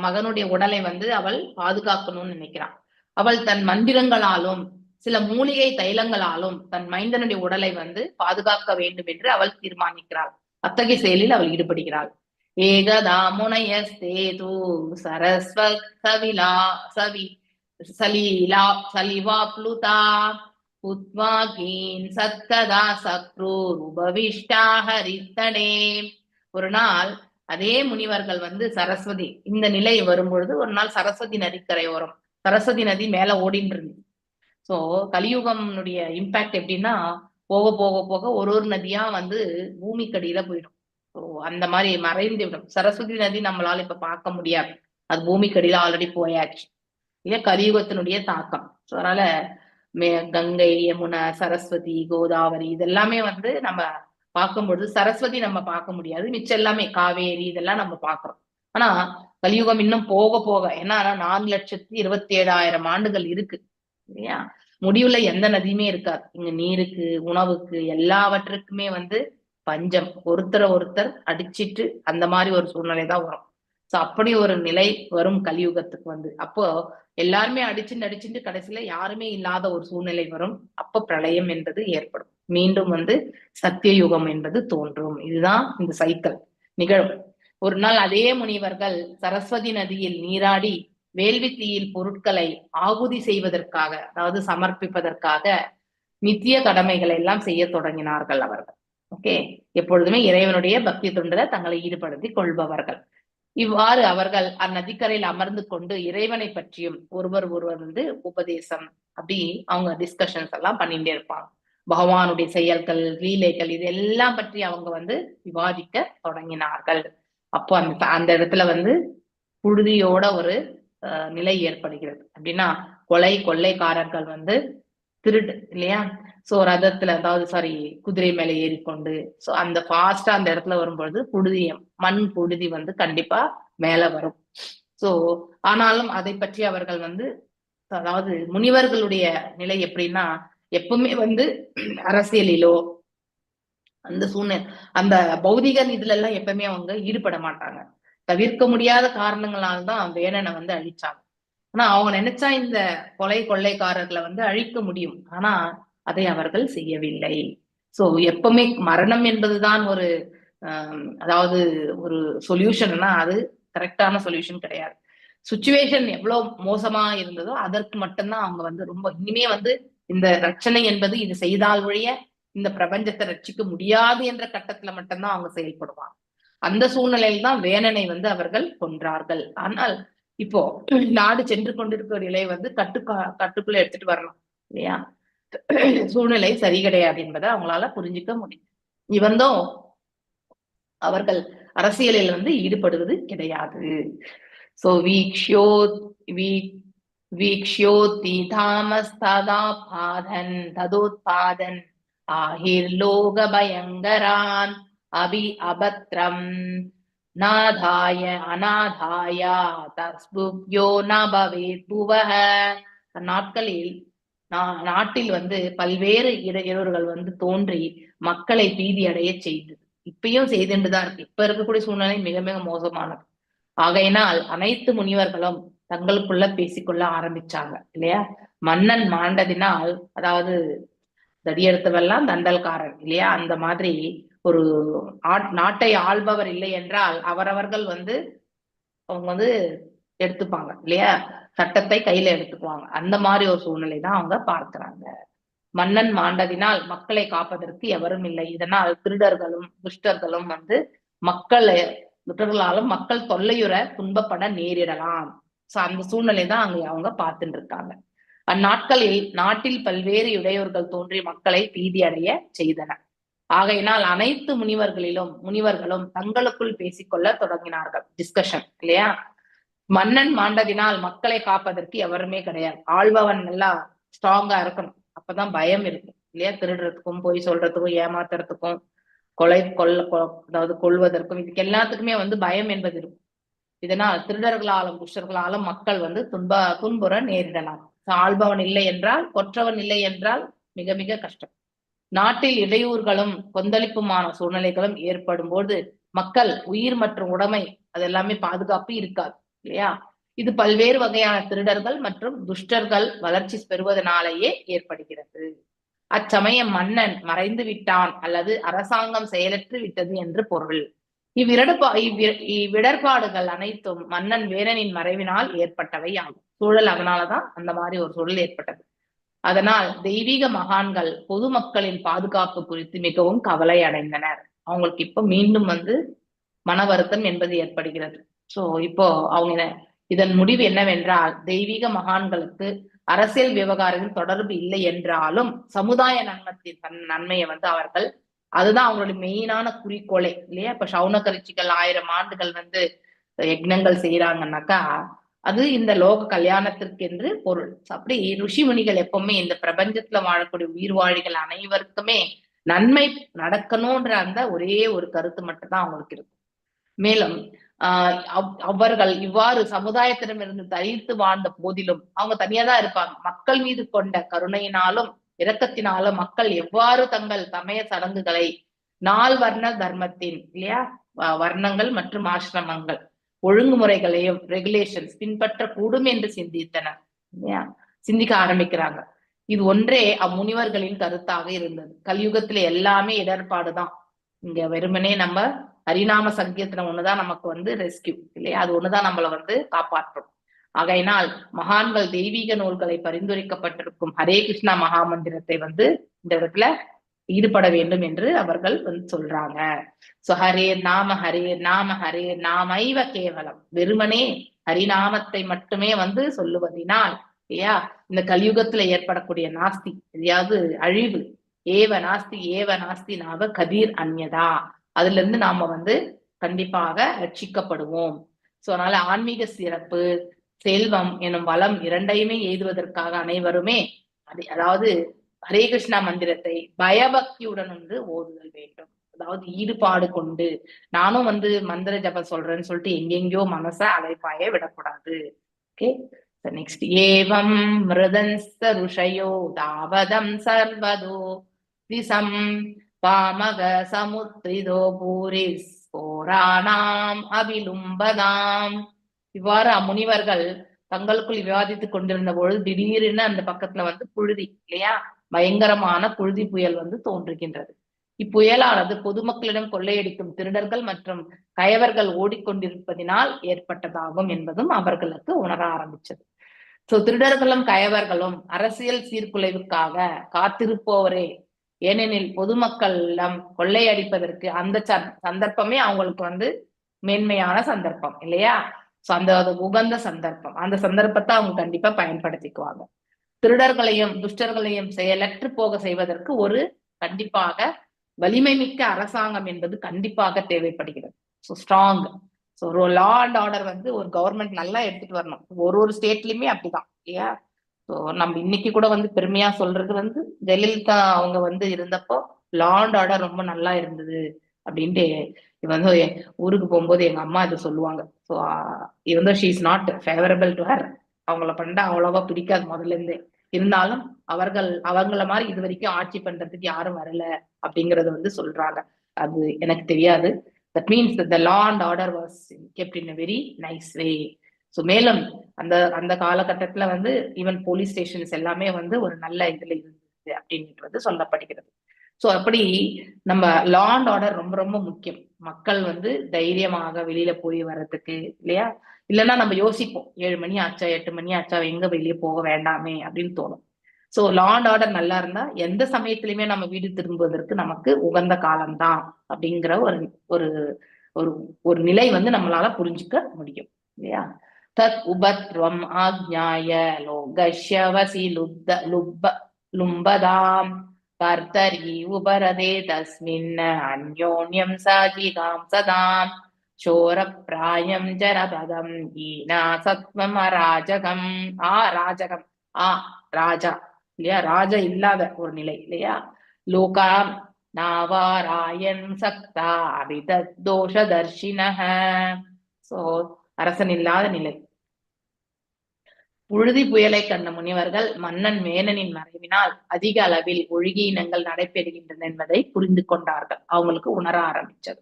மகனுடைய உடலை வந்து அவள் பாதுகாக்கணும்னு நினைக்கிறாள். அவள் தன் மந்திரங்களாலும் சில மூலிகை தைலங்களாலும் தன் மைந்தனுடைய உடலை வந்து பாதுகாக்க வேண்டும் என்று அவள் தீர்மானிக்கிறாள். அத்தகைய செயலில் அவள் ஈடுபடுகிறாள். ஏகதா முனயஸ்தேது சரஸ்வ சவி சலீலா சலிவா ப்ளுதா புத்வாகீன் சத்கதா சக்ரூர் உபவிஷ்டா ஹரித்தடே. ஒரு நாள் அதே முனிவர்கள் வந்து சரஸ்வதி இந்த நிலை வரும்பொழுது ஒரு நாள் சரஸ்வதி நதிக்கரையோரம் சரஸ்வதி நதி மேல ஓடின்னு இருந்து. சோ கலியுகம்னுடைய இம்பாக்ட் எப்படின்னா போக போக போக ஒரு ஒரு நதியா வந்து பூமிக்கடியில போயிடும். ஸோ அந்த மாதிரி மறைந்து விடும். சரஸ்வதி நதி நம்மளால இப்ப பார்க்க முடியாது, அது பூமிக்கடியில ஆல்ரெடி போயாச்சு. இது கலியுகத்தினுடைய தாக்கம். ஸோ அதனால கங்கை, யமுனா, சரஸ்வதி, கோதாவரி இதெல்லாமே வந்து நம்ம பார்க்கும்பொழுது சரஸ்வதி நம்ம பார்க்க முடியாது, மிச்சம் எல்லாமே காவேரி இதெல்லாம் நம்ம பார்க்கிறோம். ஆனா கலியுகம் இன்னும் போக போக ஏன்னா 4,27,000 ஆண்டுகள் இருக்கு இல்லையா? முடிவுல எந்த நதியுமே இருக்காது. இங்க நீருக்கு, உணவுக்கு, எல்லாவற்றுக்குமே வந்து பஞ்சம். ஒருத்தரை ஒருத்தர் அடிச்சிட்டு அந்த மாதிரி ஒரு சூழ்நிலை தான் வரும். சோ அப்படி ஒரு நிலை வரும் கலியுகத்துக்கு வந்து. அப்போ எல்லாருமே அடிச்சுட்டு அடிச்சுட்டு கடைசியில யாருமே இல்லாத ஒரு சூழ்நிலை வரும். அப்ப பிரளயம் என்பது ஏற்படும். மீண்டும் வந்து சத்தியயுகம் என்பது தோன்றும். இதுதான் இந்த சைக்கிள் நிகழும். ஒரு நாள் அதே முனிவர்கள் சரஸ்வதி நதியில் நீராடி வேள்வி தீயில் பொருட்களை ஆகுதி செய்வதற்காக, அதாவது சமர்ப்பிப்பதற்காக நித்திய கடமைகளை எல்லாம் செய்ய தொடங்கினார்கள் அவர்கள். ஓகே, எப்பொழுதுமே இறைவனுடைய பக்தி தொண்டில தங்களை ஈடுபடுத்தி கொள்பவர்கள். இவ்வாறு அவர்கள் அந்நதிக்கரையில் அமர்ந்து கொண்டு இறைவனை பற்றியும் ஒருவர் ஒருவர் வந்து உபதேசம் அப்படி அவங்க டிஸ்கஷன்ஸ் எல்லாம் பண்ணிட்டே இருப்பாங்க. பகவானுடைய செயல்கள், லீலைகள் இதெல்லாம் பற்றி அவங்க வந்து விவாதிக்க தொடங்கினார்கள். அப்போ அந்த அந்த இடத்துல வந்து புழுதியோட ஒரு நிலை ஏற்படுகிறது. அப்படின்னா கொள்ளைக்காரர்கள் வந்து திருடு இல்லையா? சோ ரதத்துல, அதாவது சாரி குதிரை மேல ஏறிக்கொண்டு சோ அந்த ஃபாஸ்டா அந்த இடத்துல வரும்பொழுது புழுதியம் மண் புழுதி வந்து கண்டிப்பா மேல வரும். சோ ஆனாலும் அதை பற்றி அவர்கள் வந்து அதாவது முனிவர்களுடைய நிலை எப்படின்னா எப்பவுமே வந்து அரசியலிலோ அந்த சூழ்நிலை அந்த பௌதிக இதுல எல்லாம் எப்பவுமே அவங்க ஈடுபட மாட்டாங்க. தவிர்க்க முடியாத காரணங்களால்தான் வேணனை வந்து அழிச்சாங்க. ஆனா அவங்க நினைச்சா இந்த கொள்ளைக்காரர்களை வந்து அழிக்க முடியும். ஆனா அதை அவர்கள் செய்யவில்லை. சோ எப்பவுமே மரணம் என்பதுதான் ஒரு அதாவது ஒரு சொல்யூஷன்னா அது கரெக்டான சொல்யூஷன் கிடையாது. சுச்சுவேஷன் எவ்வளவு மோசமா இருந்ததோ அதற்கு மட்டும்தான் அவங்க வந்து ரொம்ப இனிமே வந்து இந்த ரட்சணை என்பது இது செய்தால் ஒழிய இந்த பிரபஞ்சத்தை ரட்சிக்க முடியாது என்ற கட்டத்துல மட்டும்தான் அவங்க செயல்படுவாங்க. அந்த சூழ்நிலையில் தான் வேணனை வந்து அவர்கள் கொன்றார்கள். ஆனால் இப்போ நாடு சென்று கொண்டிருக்கிற நிலை வந்து கட்டுக்குள்ள எடுத்துட்டு வரணும் இல்லையா? சூழ்நிலை சரி கிடையாது என்பதை அவங்களால புரிஞ்சுக்க முடியும். இவந்தோ அவர்கள் அரசியலில் வந்து ஈடுபடுவது கிடையாது. சோ வீக்ஷ்யோதி தாமஸ்ததா பாதன் ததோத்பாதன் ஆஹிர்லோக பயங்கரான் அபி அபத்ரம் நாதாய அநாதாயா தஸ்புப்யோ ந பவேத் புவஹ. அந்நாட்களில் நாட்டில் வந்து பல்வேறு இடையூறுகள் வந்து தோன்றி மக்களை பீதி அடைய செய்தது. இப்பயும் செய்துட்டுதான் இருக்கு. இப்ப இருக்கக்கூடிய சூழ்நிலை மிக மிக மோசமானது. ஆகையினால் அனைத்து முனிவர்களும் தங்களுக்குள்ள பேசிக்கொள்ள ஆரம்பிச்சாங்க இல்லையா? மன்னன் மாண்டதினால், அதாவது தடியெடுத்தவெல்லாம் தண்டல்காரன் இல்லையா? அந்த மாதிரி ஒரு நாட்டை ஆள்பவர் இல்லை என்றால் அவரவர்கள் வந்து அவங்க வந்து எடுத்துப்பாங்க இல்லையா? சட்டத்தை கையில எடுத்துக்குவாங்க. அந்த மாதிரி ஒரு சூழ்நிலை தான் அவங்க பார்க்கிறாங்க. மன்னன் மாண்டதினால் மக்களை காப்பதற்கு எவரும் இல்லை. இதனால் திருடர்களும் துஷ்டர்களும் வந்து மக்களை துஷ்டர்களாலும் மக்கள் தொல்லையுற துன்பப்பட நேரிடலாம். சோ அந்த சூழ்நிலை தான் அங்க அவங்க பார்த்துட்டு இருக்காங்க. அந்நாட்களில் நாட்டில் பல்வேறு இடையூறுகள் தோன்றி மக்களை பீதி அடைய செய்தன. ஆகையினால் அனைத்து முனிவர்களும் தங்களுக்குள் பேசிக்கொள்ள தொடங்கினார்கள். டிஸ்கஷன் இல்லையா? மன்னன் மாண்டதினால் மக்களை காப்பதற்கு எவருமே கிடையாது. ஆள்பவன் நல்லா ஸ்ட்ராங்கா இருக்கணும், அப்பதான் பயம் இருக்கும் இல்லையா? திருடுறதுக்கும் பொய் சொல்றதுக்கும் ஏமாத்துறதுக்கும் கொலை கொல்ல அதாவது கொள்வதற்கும் இதுக்கு எல்லாத்துக்குமே வந்து பயம் என்பது இருக்கும். இதனால் திருடர்களாலும் துஷ்டர்களாலும் மக்கள் வந்து துன்புற நேரிடலாம். ஆள்பவன் இல்லை என்றால், கொற்றவன் இல்லை என்றால் மிக மிக கஷ்டம். நாட்டில் இடையூறுகளும் கொந்தளிப்புமான சூழ்நிலைகளும் ஏற்படும் போது மக்கள் உயிர் மற்றும் உடைமை அது எல்லாமே பாதுகாப்பு இருக்காது இல்லையா? இது பல்வேறு வகையான திருடர்கள் மற்றும் துஷ்டர்கள் வளர்ச்சி பெறுவதனாலேயே ஏற்படுகிறது. அச்சமயம் மன்னன் மறைந்து விட்டான் அல்லது அரசாங்கம் செயலற்று விட்டது என்று பொருள். இவ்விடர்பாடுகள் அனைத்தும் மன்னன் வேணனின் மறைவினால் ஏற்பட்டவை ஆகும். சூழல் அதனாலதான் அந்த மாதிரி ஒரு சூழல் ஏற்பட்டது. அதனால் தெய்வீக மகான்கள் பொதுமக்களின் பாதுகாப்பு குறித்து மிகவும் கவலை அடைந்தனர். அவங்களுக்கு இப்ப மீண்டும் வந்து மன வருத்தம் என்பது ஏற்படுகிறது. சோ இப்போ அவங்க இதன் முடிவு என்னவென்றால், தெய்வீக மகான்களுக்கு அரசியல் விவகாரங்களில் தொடர்பு இல்லை என்றாலும் சமுதாய நன்மத்தின் நன்மையை வந்து அவர்கள், அதுதான் அவங்களுடைய மெயினான குறிக்கோளே இல்லையா? இப்ப சௌனக ரிஷிகள் 1000 ஆண்டுகள் வந்து யக்ஞங்கள் செய்யறாங்கன்னாக்கா அது இந்த லோக கல்யாணத்திற்கு என்று பொருள். அப்படி ருஷிமுனிகள் எப்பவுமே இந்த பிரபஞ்சத்துல வாழக்கூடிய உயிர்வாழிகள் அனைவருக்குமே நன்மை நடக்கணும்ன்ற அந்த ஒரே ஒரு கருத்து மட்டும்தான் அவங்களுக்கு இருக்கும். மேலும் அவர்கள் இவ்வாறு சமுதாயத்திடமிருந்து தனித்து வாழ்ந்த போதிலும் அவங்க தனியா தான் இருப்பாங்க. மக்கள் மீது கொண்ட கருணையினாலும் இரக்கத்தினாலும் மக்கள் எவ்வாறு தங்கள் சமய சடங்குகளை நால் வர்ண தர்மத்தின் இல்லையா வர்ணங்கள் மற்றும் ஆசிரமங்கள் ஒழுங்குமுறைகளையும் ரெகுலேஷன்ஸ் பின்பற்றக்கூடும் என்று சிந்தித்தனர் இல்லையா? சிந்திக்க ஆரம்பிக்கிறாங்க. இது ஒன்றே அம்முனிவர்களின் கருத்தாக இருந்தது. கலியுகத்துல எல்லாமே இடர்பாடுதான். இங்க வெறுமனே நம்ம ஹரிநாம சங்கீர்த்தனம் ஒண்ணுதான் நமக்கு வந்து ரெஸ்கியூ இல்லையா? அது ஒண்ணுதான் நம்மளை வந்து காப்பாற்றும். ஆகையினால் மகான்கள் தெய்வீக நூல்களை பரிந்துரைக்கப்பட்டிருக்கும் ஹரே கிருஷ்ணா மகாமந்திரத்தை வந்து இந்த இடத்துல ஈடுபட வேண்டும் என்று அவர்கள் வந்து சொல்றாங்க. சோ ஹரே நாம ஹரே நாம ஹரே நாமைவ கேவலம், வெறுமனே ஹரிநாமத்தை மட்டுமே வந்து சொல்லுவதினால் இல்லையா இந்த கலியுகத்துல ஏற்படக்கூடிய நாஸ்தி எதையாவது அழிவு, ஏவ நாஸ்தி ஏவ நாஸ்தி நாவ கதிர் அந்யதா, அதுல இருந்து நாம வந்து கண்டிப்பாக ரட்சிக்கப்படுவோம். சோ அதனால ஆன்மீக சிறப்பு செல்வம் எனும் வளம் இரண்டையுமே எய்துவதற்காக அனைவருமே அதாவது ஹரே கிருஷ்ணா மந்திரத்தை பயபக்தியுடன் வந்து ஓதுதல் வேண்டும். அதாவது ஈடுபாடு கொண்டு நானும் வந்து மந்திர ஜபம் சொல்றேன்னு சொல்லிட்டு எங்கெங்கயோ மனச அலைப்பாய விடக்கூடாது. ஓகே, நெக்ஸ்ட் ஏவம் மிருதன்ஸ ருஷயோ தாவதம் சர்வதோ திசம் பாமக சமுத்ரிதோ பூரிஸ் போராணாம் அபிலும்பதாம். இவ்வாறு அம்முனிவர்கள் தங்களுக்குள் விவாதித்துக் கொண்டிருந்த பொழுது திடீரென அந்த பக்கத்துல வந்து புழுதி இல்லையா பயங்கரமான புழுதி புயல் வந்து தோன்றுகின்றது. இப்புயலானது பொதுமக்களிடம் கொள்ளையடிக்கும் திருடர்கள் மற்றும் கயவர்கள் ஓடிக்கொண்டிருப்பதினால் ஏற்பட்டதாகும் என்பதும் அவர்களுக்கு உணர ஆரம்பிச்சது. சோ திருடர்களும் கயவர்களும் அரசியல் சீர்குலைவுக்காக காத்திருப்போரே, ஏனெனில் பொதுமக்களிடம் கொள்ளையடிப்பதற்கு அந்த சந்தர்ப்பமே அவங்களுக்கு வந்து மேன்மையான சந்தர்ப்பம் இல்லையா? சோ அந்த உகந்த சந்தர்ப்பம், அந்த சந்தர்ப்பத்தை அவங்க கண்டிப்பா பயன்படுத்திக்குவாங்க. திருடர்களையும் துஷ்டர்களையும் செயலற்று போக செய்வதற்கு ஒரு கண்டிப்பாக வலிமை மிக்க அரசாங்கம் என்பது கண்டிப்பாக தேவைப்படுகிறது. ஸோ ஸ்ட்ராங், ஸோ ஒரு லா அண்ட் ஆர்டர் வந்து ஒரு கவர்மெண்ட் நல்லா எடுத்துட்டு வரணும். ஒரு ஒரு ஸ்டேட்லயுமே அப்படிதான் இல்லையா? ஸோ நம்ம இன்னைக்கு கூட வந்து பெருமையா சொல்றது வந்து ஜெயலலிதா அவங்க வந்து இருந்தப்போ லா அண்ட் ஆர்டர் ரொம்ப நல்லா இருந்தது அப்படின்ட்டு வந்து ஊருக்கு போகும்போது எங்க அம்மா இதை சொல்லுவாங்க. ஸோ இது வந்து she is not favourable to her, அவங்கள பண்ணா அவ்வளவா பிடிக்காது முதல்ல இருந்தே. இருந்தாலும் அவர்கள் அவங்கள மாதிரி இது வரைக்கும் ஆட்சி பண்றதுக்கு யாரும் வரல அப்படிங்கறத வந்து சொல்றாங்க. அது எனக்கு தெரியாது. That means the law and order was kept in a very nice way. So மேலும் அந்த அந்த காலகட்டத்துல வந்து ஈவன் போலீஸ் ஸ்டேஷன்ஸ் எல்லாமே வந்து ஒரு நல்ல இதுல இருந்தது அப்படின்றது சொல்லப்படுகிறது. ஸோ அப்படி நம்ம லா அண்ட் ஆர்டர் ரொம்ப ரொம்ப முக்கியம். மக்கள் வந்து தைரியமாக வெளியில போய் வர்றதுக்கு இல்லையா? இல்லைன்னா நம்ம யோசிப்போம், 7 மணி ஆச்சா 8 மணி ஆச்சா எங்க வெளியே போக வேண்டாமே அப்படின்னு தோணும். ஸோ லா அண்ட் ஆர்டர் நல்லா இருந்தா எந்த சமயத்திலுமே நம்ம வீடு திரும்புவதற்கு நமக்கு உகந்த காலம்தான் அப்படிங்கிற ஒரு ஒரு ஒரு ஒரு நிலை வந்து நம்மளால புரிஞ்சுக்க முடியும் இல்லையா? தத் உபத்வம் ஆக்ஞாய லோகஷ்யவசி லுப்த லுப்ப லும்பதாம் கர்த்தரி உபரதே தஸ்மின் அந்யோன்யம் சாஜிகாம் சதாம் சோரப்பிராயம் ஜனபதம் ஈனா சத்வம் அராஜகம். ஆ ராஜகம், ஆ ராஜா இல்லையா? ராஜா இல்லாத ஒரு நிலை இல்லையா? லோகாம் நாவாராயன் சக்தா அபிதத் தோஷதர்ஷினஹ. சோ அரசன் இல்லாத நிலை. புழுதி புயலை கண்ட முனிவர்கள் மன்னன் வேணனின் மறைவினால் அதிக அளவில் ஒழுகீனங்கள் நடைபெறுகின்றன என்பதை புரிந்து கொண்டார்கள். அவங்களுக்கு உணர ஆரம்பிச்சது.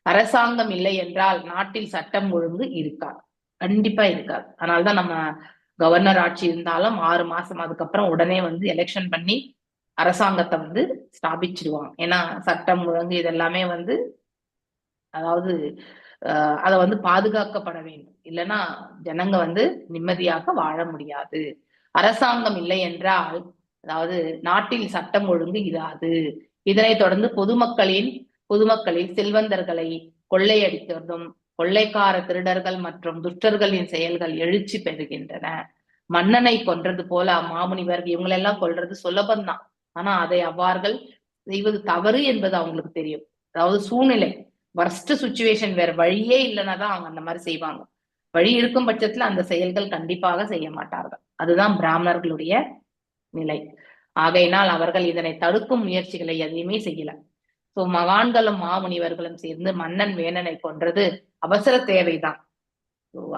அரசாங்கம் இல்லை என்றால் நாட்டில் சட்டம் ஒழுங்கு இருக்காது, கண்டிப்பா இருக்காது. அதனால்தான் நம்ம கவர்னர் ஆட்சி இருந்தாலும் 6 மாசம் அதுக்கப்புறம் உடனே வந்து எலெக்ஷன் பண்ணி அரசாங்கத்தை வந்து ஸ்தாபிச்சிடுவாங்க. ஏன்னா சட்டம் ஒழுங்கு இதெல்லாமே வந்து அதாவது அதை வந்து பாதுகாக்கப்பட வேண்டும். இல்லைன்னா ஜனங்க வந்து நிம்மதியாக வாழ முடியாது. அரசாங்கம் இல்லை என்றால் அதாவது நாட்டில் சட்டம் ஒழுங்கு இராது. இதனை தொடர்ந்து பொதுமக்களில் செல்வந்தர்களை கொள்ளையடிக்கிறதும் கொள்ளைக்கார திருடர்கள் மற்றும் துஷ்டர்களின் செயல்கள் எழுச்சி பெறுகின்றன. மன்னனை கொன்றது போல மாமுனிவர் இவங்களெல்லாம் கொல்றது சுலபம்தான். ஆனா அதை அவ்வார்கள் செய்வது தவறு என்பது அவங்களுக்கு தெரியும். அதாவது சூழ்நிலை வர்ஸ்ட் சுச்சுவேஷன், வேற வழியே இல்லைன்னா தான் அவங்க அந்த மாதிரி செய்வாங்க. வழி இருக்கும் பட்சத்துல அந்த செயல்கள் கண்டிப்பாக செய்ய மாட்டார்கள். அதுதான் பிராமணர்களுடைய நிலை. ஆகையினால் அவர்கள் இதனை தடுக்கும் முயற்சிகளை எதையுமே செய்யல. சோ மகான்களும் மாமுனிவர்களும் சேர்ந்து மன்னன் வேணனை கொன்றது அவசர தேவைதான்,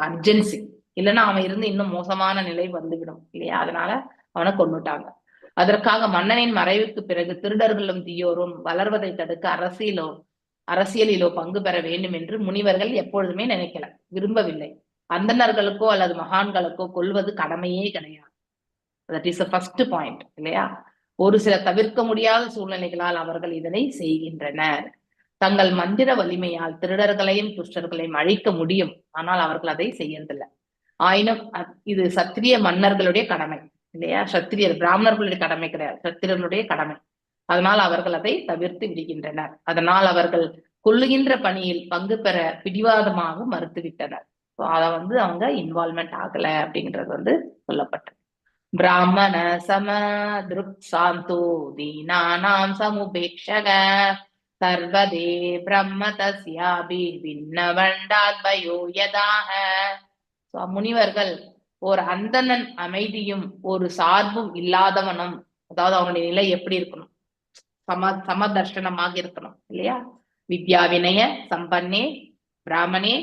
அர்ஜென்சி. இல்லைன்னா அவன் இருந்து இன்னும் மோசமான நிலை வந்துவிடும் இல்லையா? அதனால அவனை கொன்னுட்டாங்க. அதற்காக மன்னனின் மறைவுக்கு பிறகு திருடர்களும் தீயோரும் வளர்வதை தடுக்க அரசியலிலோ பங்கு பெற வேண்டும் என்று முனிவர்கள் எப்பொழுதுமே நினைக்கல, விரும்பவில்லை. அந்தணர்களுக்கோ அல்லது மகான்களுக்கோ கொல்வது கடமையே கிடையாது. That is first point இல்லையா? ஒரு சில தவிர்க்க முடியாத சூழ்நிலைகளால் அவர்கள் இதனை செய்கின்றனர். தங்கள் மந்திர வலிமையால் திருடர்களையும் துஷ்டர்களையும் அழிக்க முடியும். ஆனால் அவர்கள் அதை செய்யறதில்லை. ஆயினும் இது சத்திரிய மன்னர்களுடைய கடமை இல்லையா? சத்திரியர் பிராமணர்களுடைய கடமை கிடையாது, சத்திரியர்களுடைய கடமை. அதனால் அவர்கள் அதை தவிர்த்து விடுகின்றனர். அதனால் அவர்கள் கொல்லுகின்ற பணியில் பங்கு பெற பிடிவாதமாக மறுத்துவிட்டனர். அதை வந்து அவங்க இன்வால்மெண்ட் ஆகல அப்படின்றது வந்து சொல்லப்பட்டது. பிராமண சம திருக் சாந்தோ தீனானாம் சமுபேக்ஷக சர்வதே பிரம்ம தஸ்யாபி பின்னவண்டாத்வயோ யதாக. முனிவர்கள் ஒரு அந்தணன் அமைதியும் ஒரு சார்பும் இல்லாதவனும், அதாவது அவனுடைய நிலை எப்படி இருக்கணும், சமதர்ஷனமாக இருக்கணும் இல்லையா? வித்யா வினய சம்பன்னே பிராமணே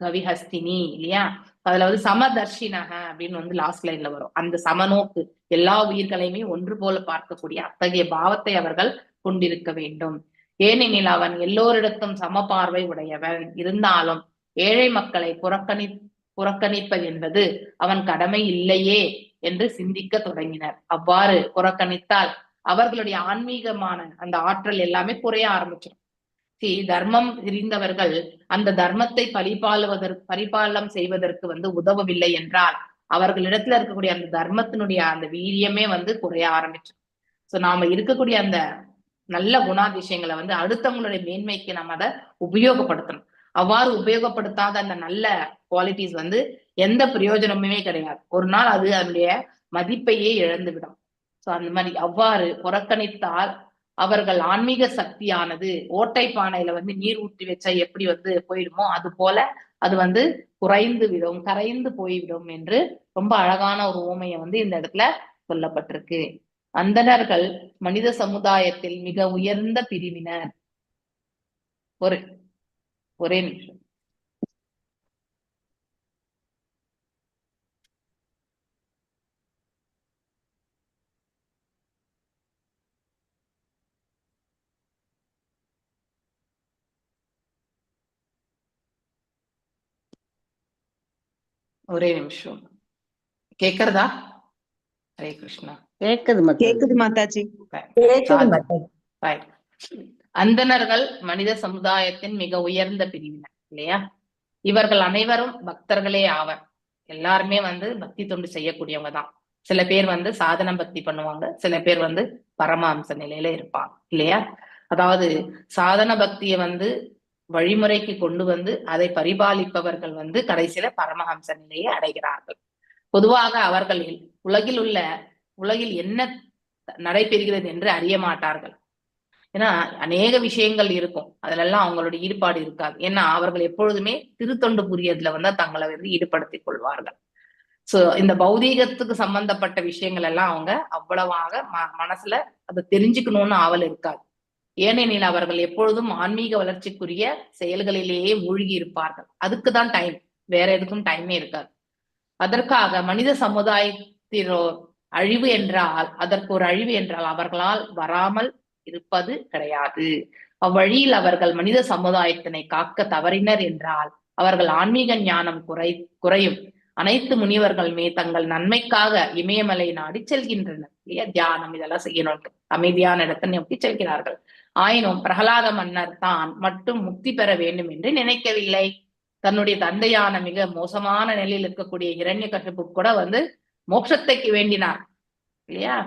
கவிஹஸ்தினி இல்லையா? அதுல வந்து சமதர்ஷினக அப்படின்னு வந்து லாஸ்ட் லைன்ல வரும். அந்த சமநோக்கு, எல்லா உயிர்களையுமே ஒன்று போல பார்க்கக்கூடிய அத்தகைய பாவத்தை அவர்கள் கொண்டிருக்க வேண்டும். ஏனெனில் அவன் எல்லோரிடத்தும் சம பார்வை உடையவன். இருந்தாலும் ஏழை மக்களை புறக்கணிப்பது என்பது அவன் கடமை இல்லையே என்று சிந்திக்க தொடங்கினர். அவ்வாறு புறக்கணித்தால் அவர்களுடைய ஆன்மீகமான அந்த ஆற்றல் எல்லாமே குறைய ஆரம்பிச்சிடும். தர்மம் தெரிந்தவர்கள் அந்த தர்மத்தை பரிபாலனம் செய்வதற்கு வந்து உதவவில்லை என்றால் அவர்களிடத்துல இருக்கக்கூடிய அந்த தர்மத்தினுடைய அந்த வீரியமே வந்து குறைய ஆரம்பிச்சிடும். சோ நாம இருக்கக்கூடிய அந்த நல்ல குணாதிசயங்களை வந்து அடுத்தவங்களுடைய மேன்மைக்கு நம்ம அதை உபயோகப்படுத்தணும். அவ்வாறு உபயோகப்படுத்தாத அந்த நல்ல குவாலிட்டிஸ் வந்து எந்த பிரயோஜனமுமே கிடையாது. ஒரு நாள் அது அதனுடைய மதிப்பையே இழந்துவிடும். சோ அந்த மாதிரி அவ்வாறு புறக்கணித்தால் அவர்கள் ஆன்மீக சக்தியானது ஓட்டை பானையில வந்து நீர் ஊற்றி வச்சா எப்படி வந்து போயிடுமோ அது போல அது வந்து குறைந்து விடும், கரைந்து போய்விடும் என்று ரொம்ப அழகான ஒரு உவமையை வந்து இந்த இடத்துல சொல்லப்பட்டிருக்கு. அந்தணர்கள் மனித சமுதாயத்தில் மிக உயர்ந்த பிரிவினர். ஒரு ஒரே நிமிஷம். ஒரே நிமிஷம், கேக்குறதா? ஹரே கிருஷ்ணா. கேக்குது மாதாஜி. கேக்குது மாதாஜி. கேக்குது மாதாஜி. ரைட். அந்தணர்கள் மனித சமுதாயத்தின் மிக உயர்ந்த பிரிவினர் இல்லையா? இவர்கள் அனைவரும் பக்தர்களே ஆவர். எல்லாருமே வந்து பக்தி தொண்டு செய்யக்கூடியவங்க தான். சில பேர் வந்து சாதன பக்தி பண்ணுவாங்க, சில பேர் வந்து பரமஹம்ச நிலையில இருப்பாங்க இல்லையா? அதாவது சாதன பக்தியை வந்து வழிமுறைக்கு கொண்டு வந்து அதை பரிபாலிப்பவர்கள் வந்து கடைசியில பரமஹம்ச நிலையை அடைகிறார்கள். பொதுவாக அவர்களில் உலகில் என்ன நடைபெறுகிறது என்று அறிய மாட்டார்கள். ஏன்னா அநேக விஷயங்கள் இருக்கும், அதுலெல்லாம் அவங்களோட ஈடுபாடு இருக்காது. ஏன்னா அவர்கள் எப்பொழுதுமே திருத்தொண்டு புரியதுல வந்து தங்களை வந்து ஈடுபடுத்திக் கொள்வார்கள். சோ இந்த பௌதீகத்துக்கு சம்பந்தப்பட்ட விஷயங்கள் எல்லாம் அவங்க அவ்வளவாக மனசுல அதை தெரிஞ்சுக்கணும்னு ஆவல் இருக்காது. ஏனெனில் அவர்கள் எப்பொழுதும் ஆன்மீக வளர்ச்சிக்குரிய செயல்களிலேயே மூழ்கி இருப்பார்கள். அதுக்குதான் டைம், வேற எதுக்கும் டைமே இருக்காது. அதற்காக மனித சமுதாயத்திலோ அழிவு என்றால், அதற்கு ஒரு அழிவு என்றால் அவர்களால் வராமல் இருப்பது கிடையாது. அவ்வழியில் அவர்கள் மனித சமுதாயத்தினை காக்க தவறினர் என்றால் அவர்கள் ஆன்மீக ஞானம் குறையும். அனைத்து முனிவர்களுமே தங்கள் நன்மைக்காக இமயமலை நாடி செல்கின்றனர் இல்லையா? தியானம் இதெல்லாம் செய்யணும், அமைதியான இடத்தை நோக்கி செல்கிறார்கள். ஆயினும் பிரகலாத மன்னர் தான் மட்டும் முக்தி பெற வேண்டும் என்று நினைக்கவில்லை. தன்னுடைய தந்தையான மிக மோசமான நிலையில் இருக்கக்கூடிய ஹிரண்யகசிபு கூட வந்து மோட்சத்தைக்கு வேண்டினார் இல்லையா?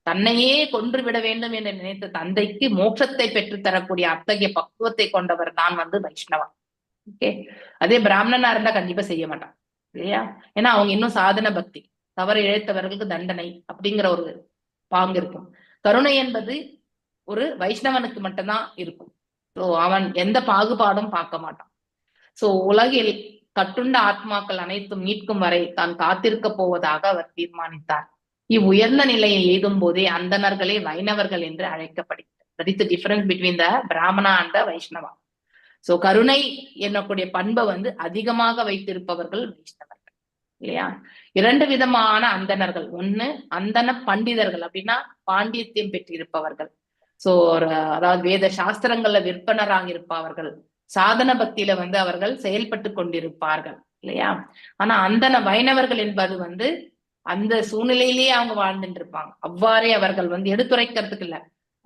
தன்னையே கொன்று விட வேண்டும் என்று நினைத்த தந்தைக்கு மோட்சத்தை பெற்று தரக்கூடிய அத்தகைய பக்குவத்தை கொண்டவர் தான் வந்து வைஷ்ணவா. ஓகே, அதே பிராமணனா இருந்தா கண்டிப்பா செய்ய மாட்டான் இல்லையா? ஏன்னா அவங்க இன்னும் சாதன பக்தி, தவறு இழைத்தவர்களுக்கு தண்டனை அப்படிங்கிற ஒரு பாங்கு இருக்கும். கருணை என்பது ஒரு வைஷ்ணவனுக்கு மட்டும்தான் இருக்கும். சோ அவன் எந்த பாகுபாடும் பார்க்க மாட்டான். சோ உலகில் கட்டுண்ட ஆத்மாக்கள் அனைத்தும் மீட்கும் வரை தான் காத்திருக்க போவதாக அவர் தீர்மானித்தார். இவ்வுயர்ந்த நிலையை எய்தும் போதே அந்தணர்களே வைணவர்கள் என்று அழைக்கப்படுகிறது. That is the difference between the Brahmana and the Vaishnava. So கருணை என்னக்கூடிய பண்பை வந்து அதிகமாக வைத்திருப்பவர்கள் வைஷ்ணவர்கள் இல்லையா? இரண்டு விதமான அந்தணர்கள். ஒண்ணு அந்தண பண்டிதர்கள், அப்படின்னா பாண்டித்யம் பெற்றிருப்பவர்கள். சோ ஒரு அதாவது வேத சாஸ்திரங்கள்ல விற்பனராக இருப்பவர்கள், சாதன பக்தியில வந்து அவர்கள் செயல்பட்டு கொண்டிருப்பார்கள் இல்லையா? ஆனா அந்தண வைணவர்கள் என்பது வந்து அந்த சூழ்நிலையிலேயே அவங்க வாழ்ந்துட்டு இருப்பாங்க. அவ்வாறே அவர்கள் வந்து எடுத்துரைக்கிறதுக்கு இல்ல,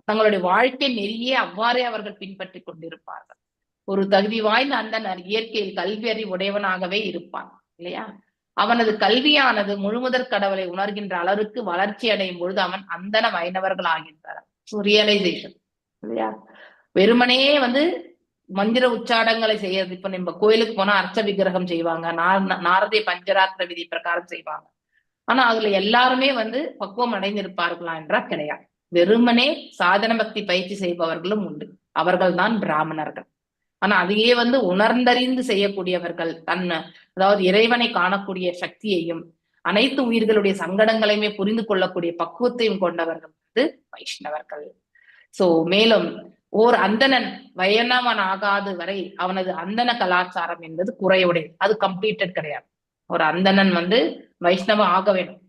தங்களுடைய வாழ்க்கை நெறியே அவ்வாறே அவர்கள் பின்பற்றி கொண்டிருப்பார்கள். ஒரு தகுதி வாய்ந்த அந்தணர் இயற்கையில் கல்வி அறிவு உடையவனாகவே இருப்பான் இல்லையா? அவனது கல்வியானது முழுமுதற் கடவுளை உணர்கின்ற அளவிற்கு வளர்ச்சி அடையும் பொழுது அவன் அந்தண வைணவர்கள் ஆகின்றார். ஸோ ரியலைசேஷன் இல்லையா? வெறுமனே வந்து மந்திர உச்சாடங்களை செய்யறது. இப்ப நம்ம கோயிலுக்கு போனா அர்ச்ச விக்கிரகம் செய்வாங்க, நாரதே பஞ்சராத்திர விதி பிரகாரம் செய்வாங்க. ஆனா அதுல எல்லாருமே வந்து பக்குவம் அடைந்திருப்பார்களா என்றா கிடையாது. வெறுமனே சாதன பக்தி பயிற்சி செய்பவர்களும் உண்டு, அவர்கள் தான் பிராமணர்கள். ஆனா அதையே வந்து உணர்ந்தறிந்து செய்யக்கூடியவர்கள், தன்னை அதாவது இறைவனை காணக்கூடிய சக்தியையும் அனைத்து உயிர்களுடைய சங்கடங்களையுமே புரிந்து கொள்ளக்கூடிய பக்குவத்தையும் கொண்டவர்கள் வந்து வைஷ்ணவர்கள். சோ மேலும் ஓர் அந்தணன் வைணவன் ஆகாது வரை அவனது அந்தண கலாச்சாரம் என்பது குறையுடையது, அது கம்ப்ளீட்டட் கிடையாது. ஒரு அந்தணன் வந்து வைஷ்ணவ ஆக வேண்டும்,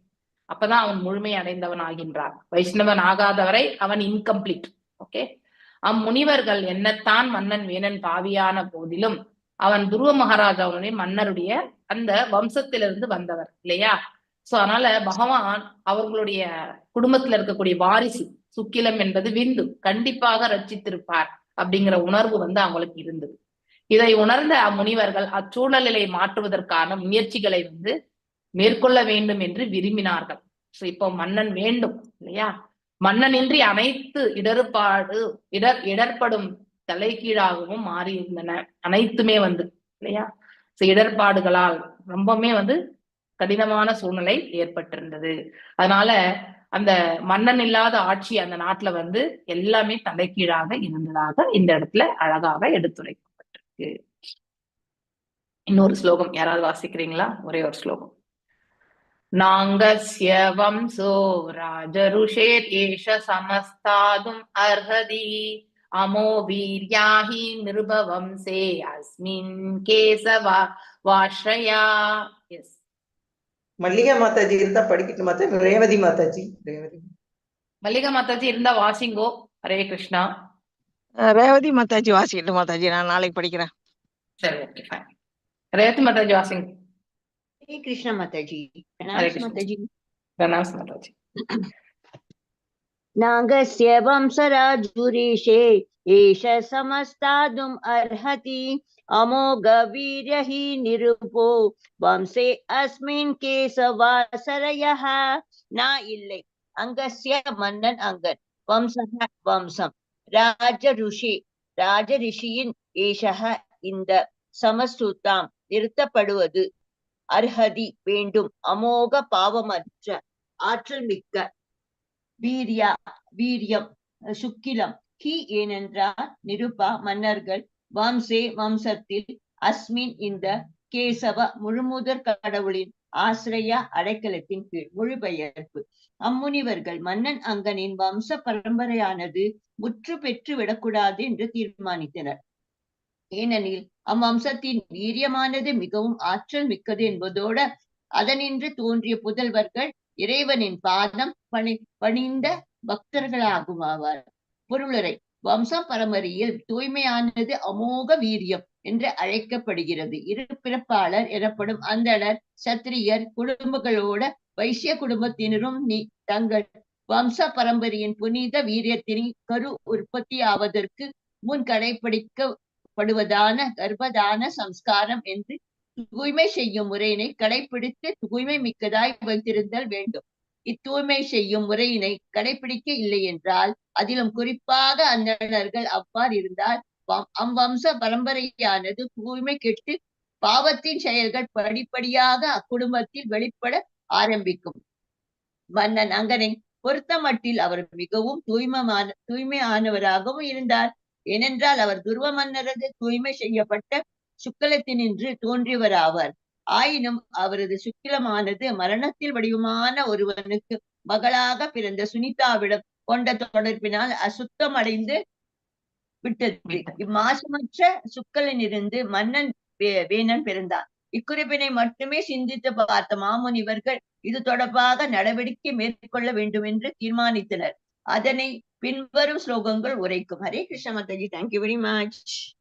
அப்பதான் அவன் முழுமை அடைந்தவன் ஆகின்றான். வைஷ்ணவன் ஆகாதவரை அவன் இன்கம்ப்ளீட். ஓகே, அம்முனிவர்கள் என்னத்தான் மன்னன் வேணன் பாவியான போதிலும் அவன் துருவ மகாராஜாவுடைய மன்னருடைய அந்த வம்சத்திலிருந்து வந்தவர் இல்லையா? சோ அதனால பகவான் அவர்களுடைய குடும்பத்துல இருக்கக்கூடிய வாரிசு சுக்கிலம் என்பது விந்து கண்டிப்பாக ரட்சித்திருப்பார் அப்படிங்கிற உணர்வு வந்து அவங்களுக்கு இருந்தது. இதை உணர்ந்த அம்முனிவர்கள் அச்சூழலை மாற்றுவதற்கான முயற்சிகளை வந்து மேற்கொள்ள வேண்டும் என்று விரும்பினார்கள். சோ இப்போ மன்னன் வேண்டும் இல்லையா? மன்னனின்றி அனைத்து இடர்படும் தலைகீழாகவும் மாறி இருந்தன அனைத்துமே வந்து இல்லையா? சோ இடர்பாடுகளால் ரொம்பவுமே வந்து கடினமான சூழ்நிலை ஏற்பட்டிருந்தது. அதனால அந்த மன்னன் இல்லாத ஆட்சி அந்த நாட்டுல வந்து எல்லாமே தலைகீழாக இருந்ததாக இந்த இடத்துல அழகாக எடுத்துரைக்கப்பட்டிருக்கு. இன்னொரு ஸ்லோகம் யாராவது வாசிக்கிறீங்களா? ஒரே ஒரு ஸ்லோகம். நாங்கஸ்ய வம்சோ ராஜருஷேர் ஏஷ சமஸ்தாதும் அர்ஹதி அமோ வீர்யாஹி நிருபவம்சே அஸ்மின் கேசவா வாஷ்ரயா. எஸ், மல்லிகா மாதாஜி இருந்தா படிக்கட்டும் மாதா. ரேவதி மாதாஜி, ரேவதி மல்லிகா மாதாஜி இருந்தா வாசிங்கோ. ஹரே கிருஷ்ணா. ரேவதி மாதாஜி வாசிக்கட்டும் மாதாஜி, நான் நாளைக்கு படிக்கிறேன். சரி, ஓகே ஃபைன். ரேவதி மாதாஜி வாசிங்க. Hare Krishna Mataji. Hare Pranams Krishna. Mataji. Pranams Mataji. नागस्य वंशराजुरीशे एष समस्तादुम् अर्हति अमोघवीर्य हि निरुपो வம்சே அஸ்மின் கேசவாசரயः. நா இல்லை, அங்கஸ்ய மன்னன் அங்கன், வம்சக வம்சம், ராஜ ருஷி ராஜ ரிஷியின், ஏஷக இந்த, சமஸ்துதாம் நிறுத்தப்படுவது, அர்ஹதி வேண்டும், அமோக பாவமற்ற ஆற்றல் மிக்க, வீரியா வீரியம், சுக்கிலம், he ஏனென்றால், நிருபா மன்னர்கள், வம்சே வம்சத்தில், அஸ்மின் இந்த, கேசவ முழுமுதற் கடவுளின், ஆசிரயா அடைக்கலத்தின் கீழ். மொழிபெயர்ப்பு: அம்முனிவர்கள் மன்னன் அங்கனின் வம்ச பரம்பரையானது முற்று பெற்று விடக்கூடாது என்று தீர்மானித்தனர். ஏனெனில் அவ்வம்சத்தின் வீரியமானது மிகவும் ஆற்றல் மிக்கது என்பதோட அதனின்று தோன்றிய புதல்வர்கள் இறைவனின் பாதம் பணிந்த பக்தர்களாகும் ஆவார். பொருளுரை: வம்சம் பரம்பரையில் தூய்மையானது அமோக வீரியம் என்று அழைக்கப்படுகிறது. இரு பிறப்பாளர் எனப்படும் அந்தணர், சத்திரியர் குடும்பங்களோட வைசிய குடும்பத்தினரும் தங்கள் வம்ச பரம்பரையின் புனித வீரியத்தின் கரு உற்பத்தி ஆவதற்கு முன் கடைபிடிக்கப்படுவதான கர்ப்பதான சம்ஸ்காரம் என்று தூய்மை செய்யும் முறையினை கடைபிடித்து தூய்மை மிக்கதாய் வைத்திருத்தல் வேண்டும். இத்தூய்மை செய்யும் முறையினை கடைபிடிக்க இல்லை என்றால், அதிலும் குறிப்பாக அந்தணர்கள் அவ்வாறு இருந்தால், அவ்வம்ச பரம்பரையானது தூய்மை கெட்டு பாவத்தின் செயல்கள் படிப்படியாக அக்குடும்பத்தில் வெளிப்பட ஆரம்பிக்கும். மன்னன் அங்கனை பொறுத்தமட்டில் அவர் மிகவும் தூய்மையானவராகவும் இருந்தார். ஏனென்றால் அவர் துருவ மன்னரது தூய்மை செய்யப்பட்ட சுக்கலத்தினின்று தோன்றியவராவார். ஆயினும் அவரது சுக்கிலமானது மரணத்தில் வடிவமான ஒருவனுக்கு மகளாக பிறந்த சுனிதாவிடம் கொண்ட தொடர்பினால் அசுத்தம் அடைந்து விட்டது. இம்மாசமற்ற சுக்கலனிருந்து மன்னன் வேணன் பிறந்தார். இக்குறிப்பினை மட்டுமே சிந்தித்து பார்த்த மாமுனிவர்கள் இது தொடர்பாக நடவடிக்கை மேற்கொள்ள வேண்டும் என்று தீர்மானித்தனர். அதனை பின்வரும் ஸ்லோகங்கள் உரைக்கும். Hare Krishna Mataji, thank you very much.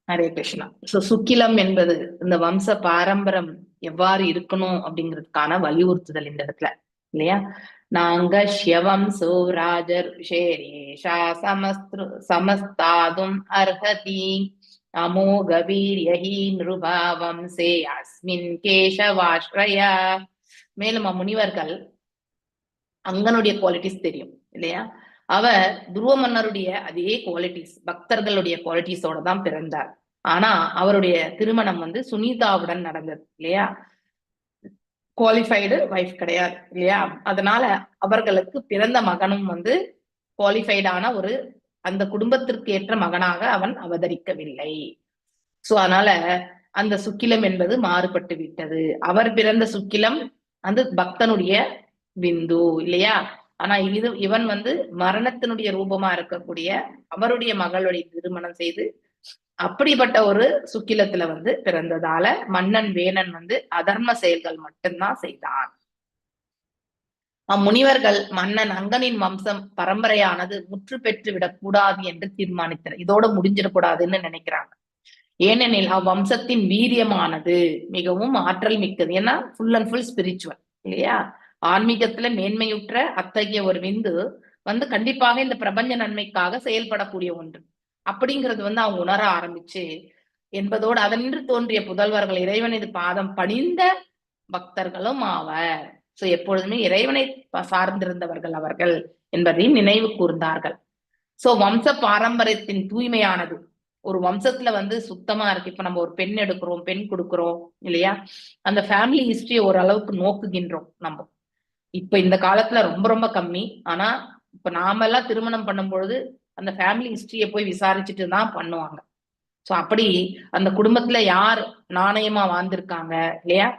Hare Krishna. So சுக்கிலம் என்பது இந்த வம்ச பாரம்பரம் எவ்வாறு இருக்கணும் அப்படிங்கிறதுக்கான வலியுறுத்துதல் இந்த இடத்துல, இல்லையா? நாங்க ஷ்யவம்சோ ராஜர் ஷேரேஷா சமஸ்தாதும் அர்ஹதி அமோக வீரியஹி நிருபாவம்சே அஸ்மின் கேசவாஸ்ரய. மேலும் அம்முனிவர்கள் அங்கனுடைய குவாலிட்டிஸ் தெரியும், இல்லையா? அவர் துருவ மன்னருடைய அதே குவாலிட்டிஸ், பக்தர்களுடைய குவாலிட்டிஸோட தான் பிறந்தார். ஆனா அவருடைய திருமணம் வந்து சுனிதாவுடன் நடந்தது, இல்லையா? குவாலிஃபைடு வைஃப் கிடையாது, இல்லையா? அதனால அவர்களுக்கு பிறந்த மகனும் வந்து குவாலிஃபைடான ஒரு அந்த குடும்பத்திற்கு ஏற்ற மகனாக அவன் அவதரிக்கவில்லை. சோ அதனால அந்த சுக்கிலம் என்பது மாறுபட்டு விட்டது. அவர் பிறந்த சுக்கிலம் அந்த பக்தனுடைய விந்து, இல்லையா? ஆனா இது இவன் வந்து மரணத்தினுடைய ரூபமா இருக்கக்கூடிய அவருடைய மகளுடைய திருமணம் செய்து அப்படிப்பட்ட ஒரு சுக்கிலத்துல வந்து பிறந்ததால மன்னன் வேணன் வந்து அதர்ம செயல்கள் மட்டும்தான் செய்தான். அம்முனிவர்கள் மன்னன் அங்கனின் வம்சம் பரம்பரையானது முற்று பெற்று விடக்கூடாது என்று தீர்மானித்தனர். இதோட முடிஞ்சிடக்கூடாதுன்னு நினைக்கிறாங்க. ஏனெனில் அவ்வம்சத்தின் வீரியமானது மிகவும் ஆற்றல் மிக்கது. ஏன்னா ஃபுல் அண்ட் ஃபுல் ஸ்பிரிச்சுவல், இல்லையா? ஆன்மீகத்துல மேன்மையுற்ற அத்தகைய ஒரு விந்து வந்து கண்டிப்பாக இந்த பிரபஞ்ச நன்மைக்காக செயல்படக்கூடிய ஒன்று அப்படிங்கிறது வந்து அவங்க உணர ஆரம்பிச்சு என்பதோடு அதனின்று தோன்றிய புதல்வர்கள் இறைவனது பாதம் பணிந்த பக்தர்களும் ஆவர். சோ எப்பொழுதுமே இறைவனை சார்ந்திருந்தவர்கள் அவர்கள் என்பதையும் நினைவு கூர்ந்தார்கள். சோ வம்ச பாரம்பரியத்தின் தூய்மையானது ஒரு வம்சத்துல வந்து சுத்தமா இருக்கு. இப்ப நம்ம ஒரு பெண் எடுக்கிறோம், பெண் கொடுக்கிறோம், இல்லையா? அந்த ஃபேமிலி ஹிஸ்டரியை ஓரளவுக்கு நோக்குகின்றோம் நம்ம. இப்ப இந்த காலத்துல ரொம்ப ரொம்ப கம்மி. ஆனா இப்ப நாம எல்லாம் திருமணம் பண்ணும் பொழுது அந்த ஃபேமிலி ஹிஸ்டரியை போய் விசாரிச்சுட்டு தான் பண்ணுவாங்க. சோ அப்படி அந்த குடும்பத்துல யார் நாணயமா வாழ்ந்திருக்காங்க, இல்லையா?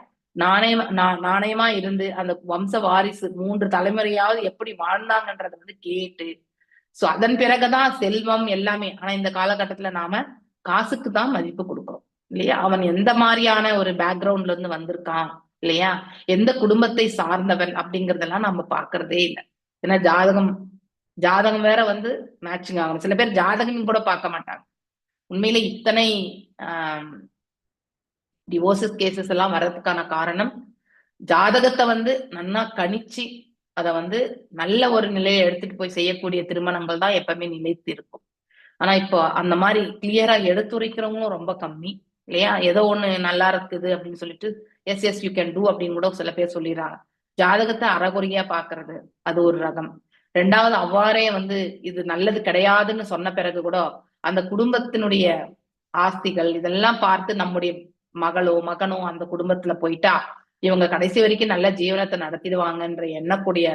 நாணயமா இருந்து அந்த வம்ச வாரிசு 3 தலைமுறையாவது எப்படி வாழ்ந்தாங்கன்றதை வந்து கேட்டு, சோ அதன் பிறகுதான் செல்வம் எல்லாமே. ஆனா இந்த காலகட்டத்துல நாம காசுக்கு தான் மதிப்பு கொடுக்கிறோம், இல்லையா? அவன் எந்த மாதிரியான ஒரு பேக்ரவுண்ட்ல இருந்து வந்திருக்கான், இல்லையா? எந்த குடும்பத்தை சார்ந்தவன் அப்படிங்கறதெல்லாம் நம்ம பாக்குறதே இல்லை. ஏன்னா ஜாதகம் ஜாதகம் வேற வந்து மேட்சிங் ஆகணும். சில பேர் ஜாதகம் கூட பார்க்க மாட்டாங்க. உண்மையில இத்தனை டிவோர்சஸ் கேசஸ் எல்லாம் வர்றதுக்கான காரணம் ஜாதகத்தை வந்து நன்னா கணிச்சு அதை வந்து நல்ல ஒரு நிலையை எடுத்துட்டு போய் செய்யக்கூடிய திருமணங்கள் தான் எப்பவுமே நிலைத்து இருக்கும். ஆனா இப்போ அந்த மாதிரி கிளியரா எடுத்துரைக்கிறவங்களும் ரொம்ப கம்மி இல்லையா? ஏதோ ஒண்ணு நல்லா இருக்குது அப்படின்னு சொல்லிட்டு yes yes you can do அப்படின்னு கூட சில பேர் சொல்லிடுறாங்க. ஜாதகத்தை அறகுறையா பாக்குறது அது ஒரு ரகம். ரெண்டாவது, அவ்வாறே வந்து இது நல்லது கிடையாதுன்னு சொன்ன பிறகு கூட அந்த குடும்பத்தினுடைய ஆஸ்திகள் இதெல்லாம் பார்த்து நம்முடைய மகளோ மகனோ அந்த குடும்பத்துல போயிட்டா இவங்க கடைசி வரைக்கும் நல்ல ஜீவனத்தை நடத்திடுவாங்கன்ற எண்ணக்கூடிய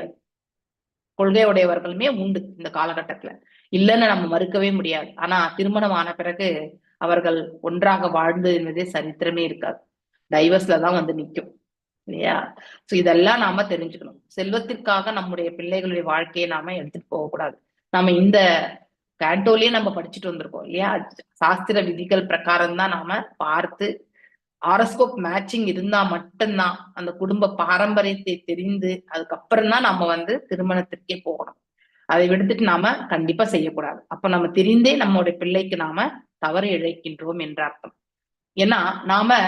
கொள்கையுடையவர்களுமே உண்டு இந்த காலகட்டத்துல. இல்லைன்னு நம்ம மறுக்கவே முடியாது. ஆனா திருமணம் ஆன பிறகு அவர்கள் ஒன்றாக வாழ்ந்து என்பதே சரித்திரமே இருக்காது. டைவர்ஸ்ல தான் வந்து நிற்கும் இல்லையா? சோ இதெல்லாம் நாம தெரிஞ்சுக்கணும். செல்வத்திற்காக நம்முடைய பிள்ளைகளுடைய வாழ்க்கையை நாம எடுத்துட்டு போகக்கூடாது. நாம இந்த கேண்டோலயே நம்ம படிச்சுட்டு வந்திருக்கோம் இல்லையா? சாஸ்திர விதிகள் பிரகாரம் தான் நாம பார்த்து ஹாரோஸ்கோப் மேட்சிங் இருந்தா மட்டும்தான் அந்த குடும்ப பாரம்பரியத்தை தெரிந்து அதுக்கப்புறம் தான் நம்ம வந்து திருமணத்திற்கே போகணும். அதை விடுத்துட்டு நாம கண்டிப்பா செய்யக்கூடாது. அப்ப நம்ம தெரிந்தே நம்மளுடைய பிள்ளைக்கு நாம தவறு இழைக்கின்றோம் என்ற அர்த்தம். ஏன்னா நாம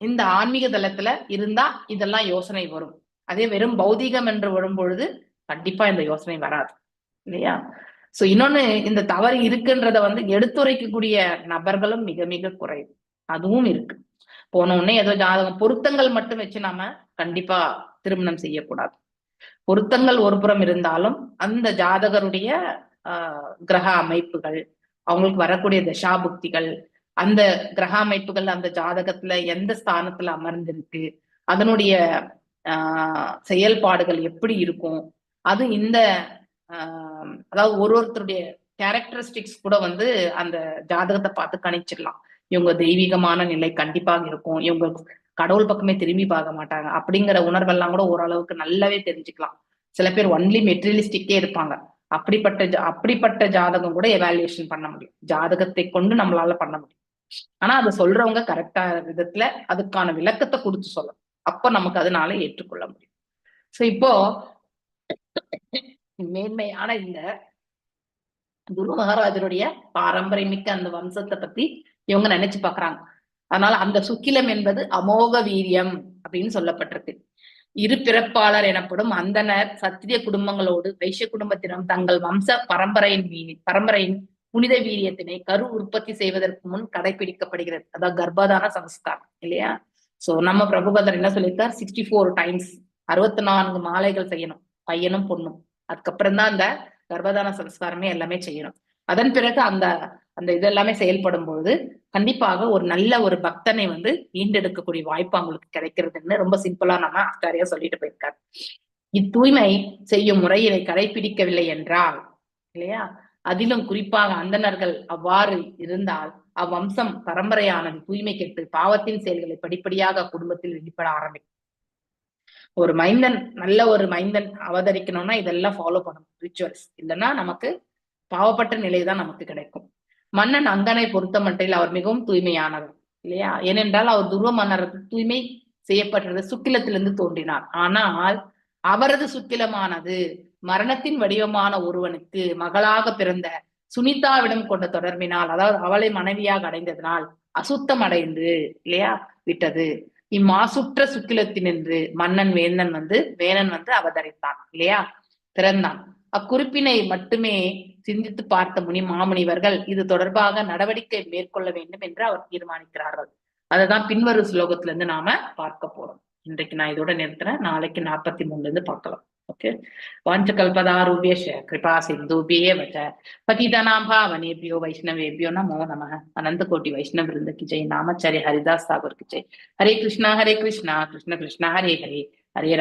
இந்த ஆன்மீக தளத்துல இருந்தா இதெல்லாம் யோசனை வரும். அதே வெறும் பௌதீகம் என்று வரும் பொழுது கண்டிப்பா இந்த யோசனை வராது இல்லையா? சோ இன்னொன்னு, இந்த தவறு இருக்குன்றத வந்து எடுத்துரைக்கக்கூடிய நபர்களும் மிக மிக குறைவு. அதுவும் இருக்கு. போன உடனே ஏதோ ஜாதகம் பொருத்தங்கள் மட்டும் வச்சு நாம கண்டிப்பா திருமணம் செய்யக்கூடாது. பொருத்தங்கள் ஒரு புறம் இருந்தாலும் அந்த ஜாதகருடைய கிரக அமைப்புகள், அவங்களுக்கு வரக்கூடிய தசாபுக்திகள், அந்த கிரக அமைப்புகள் அந்த ஜாதகத்துல எந்த ஸ்தானத்துல அமர்ந்திருக்கு, அதனுடைய செயல்பாடுகள் எப்படி இருக்கும், அது இந்த அதாவது ஒரு ஒருத்தருடைய கேரக்டரிஸ்டிக்ஸ் கூட வந்து அந்த ஜாதகத்தை பார்த்து கணிச்சிடலாம். இவங்க தெய்வீகமான நிலை கண்டிப்பாக இருக்கும், இவங்க கடவுள் பக்கமே திரும்பி பார்க்க மாட்டாங்க அப்படிங்கிற உணர்வெல்லாம் கூட ஓரளவுக்கு நல்லாவே தெரிஞ்சுக்கலாம். சில பேர் ஒன்லி மெட்டீரியலிஸ்டிக்கே இருப்பாங்க. அப்படிப்பட்ட ஜாதகம் கூட எவாலுவேஷன் பண்ண முடியும். ஜாதகத்தை கொண்டு நம்மளால பண்ண முடியும். ஆனா அதை சொல்றவங்க கரெக்டா விதத்துல அதுக்கான விளக்கத்தை கொடுத்து சொல்லணும். அப்ப நமக்கு அதனால ஏற்றுக்கொள்ள முடியும். சோ இப்போ மேன்மையான இந்த குரு மகாராஜருடைய பாரம்பரியமிக்க அந்த வம்சத்தை பத்தி இவங்க நினைச்சு பாக்குறாங்க. அதனால அந்த சுக்கிலம் என்பது அமோக வீரியம் அப்படின்னு சொல்லப்பட்டிருக்கு. இரு பிறப்பாளர் எனப்படும் அந்தனர் சத்திரிய குடும்பங்களோடு வைசிய குடும்பத்திடம் தங்கள் வம்ச பரம்பரையின் புனித வீரியத்தினை கரு உற்பத்தி செய்வதற்கு முன் கடைபிடிக்கப்படுகிறது. அதாவது கர்ப்பதான சம்ஸ்காரம் இல்லையா? சோ நம்ம பிரபுபதர் என்ன சொல்லியிருக்கார்? 64 டைம்ஸ் 64 மாலைகள் செய்யணும், பையனும் பொண்ணும். அதுக்கப்புறம் தான் அந்த கர்ப்பதான சம்ஸ்காரமே எல்லாமே செய்யணும். அதன் பிறகு அந்த அந்த இதெல்லாமே செயல்படும் பொழுது கண்டிப்பாக ஒரு நல்ல ஒரு பக்தனை வந்து ஈண்டெடுக்கக்கூடிய வாய்ப்பு அவங்களுக்கு கிடைக்கிறதுன்னு ரொம்ப சிம்பிளா நம்ம ஆச்சாரியா சொல்லிட்டு போயிருக்காரு. இத்தூய்மை செய்யும் முறையினை கடைபிடிக்கவில்லை என்றால் இல்லையா, அதிலும் குறிப்பாக அந்தணர்கள் அவ்வாறு இருந்தால் அவ்வம்சம் பரம்பரையானது தூய்மை கெட்டு பாவத்தின் செயல்களை படிப்படியாக குடும்பத்தில் வெளிப்பட ஆரம்பிக்கும். ஒரு மைந்தன், நல்ல ஒரு மைந்தன் அவதரிக்கணும்னா இதெல்லாம் ஃபாலோ பண்ணணும், ரிச்சுவல்ஸ். இல்லைன்னா நமக்கு பாவப்பட்ட நிலைதான் நமக்கு கிடைக்கும். மன்னன் அங்கனை பொறுத்த மட்டில் அவர் மிகவும் தூய்மையானவர் இல்லையா? ஏனென்றால் அவர் துருவ மன்னரது தூய்மை செய்யப்பட்டது சுக்கிலத்திலிருந்து தோன்றினார். ஆனால் அவரது சுக்கிலமானது மரணத்தின் வடிவமான ஒருவனுக்கு மகளாக பிறந்த சுனிதாவிடம் கொண்ட தொடர்பினால், அதாவது அவளை மனைவியாக அடைந்ததனால் அசுத்தம் அடைந்து இல்லையா விட்டது. இம்மாசுற்ற சுக்கிலத்தினின்று மன்னன் வேணன் வந்து அவதரித்தான் இல்லையா, பிறந்தான். அக்குறிப்பினை மட்டுமே சிந்தித்து பார்த்த மாமுனிவர்கள் இது தொடர்பாக நடவடிக்கை மேற்கொள்ள வேண்டும் என்று அவர் தீர்மானிக்கிறார்கள். அததான் பின்வரும் ஸ்லோகத்துல இருந்து நாம பார்க்க போறோம். இன்றைக்கு நான் இதோட நிறுத்துறேன். நாளைக்கு 43 இருந்து பார்க்கலாம். ஓகே. வாஞ்சகல்பதாருபேஷ கிருபா சிந்துபியேவச பதிதானாம் பாவனேபியோ வைஷ்ணவேபியோ நமோ நம. அனந்த கோட்டி வைஷ்ணவ விருந்த கி ஜெய். நாமச்சாரி ஹரிதாஸ் தாகூர் கி ஜெய். ஹரே கிருஷ்ணா ஹரே கிருஷ்ணா கிருஷ்ண கிருஷ்ணா ஹரே ஹரே, ஹரே ராம.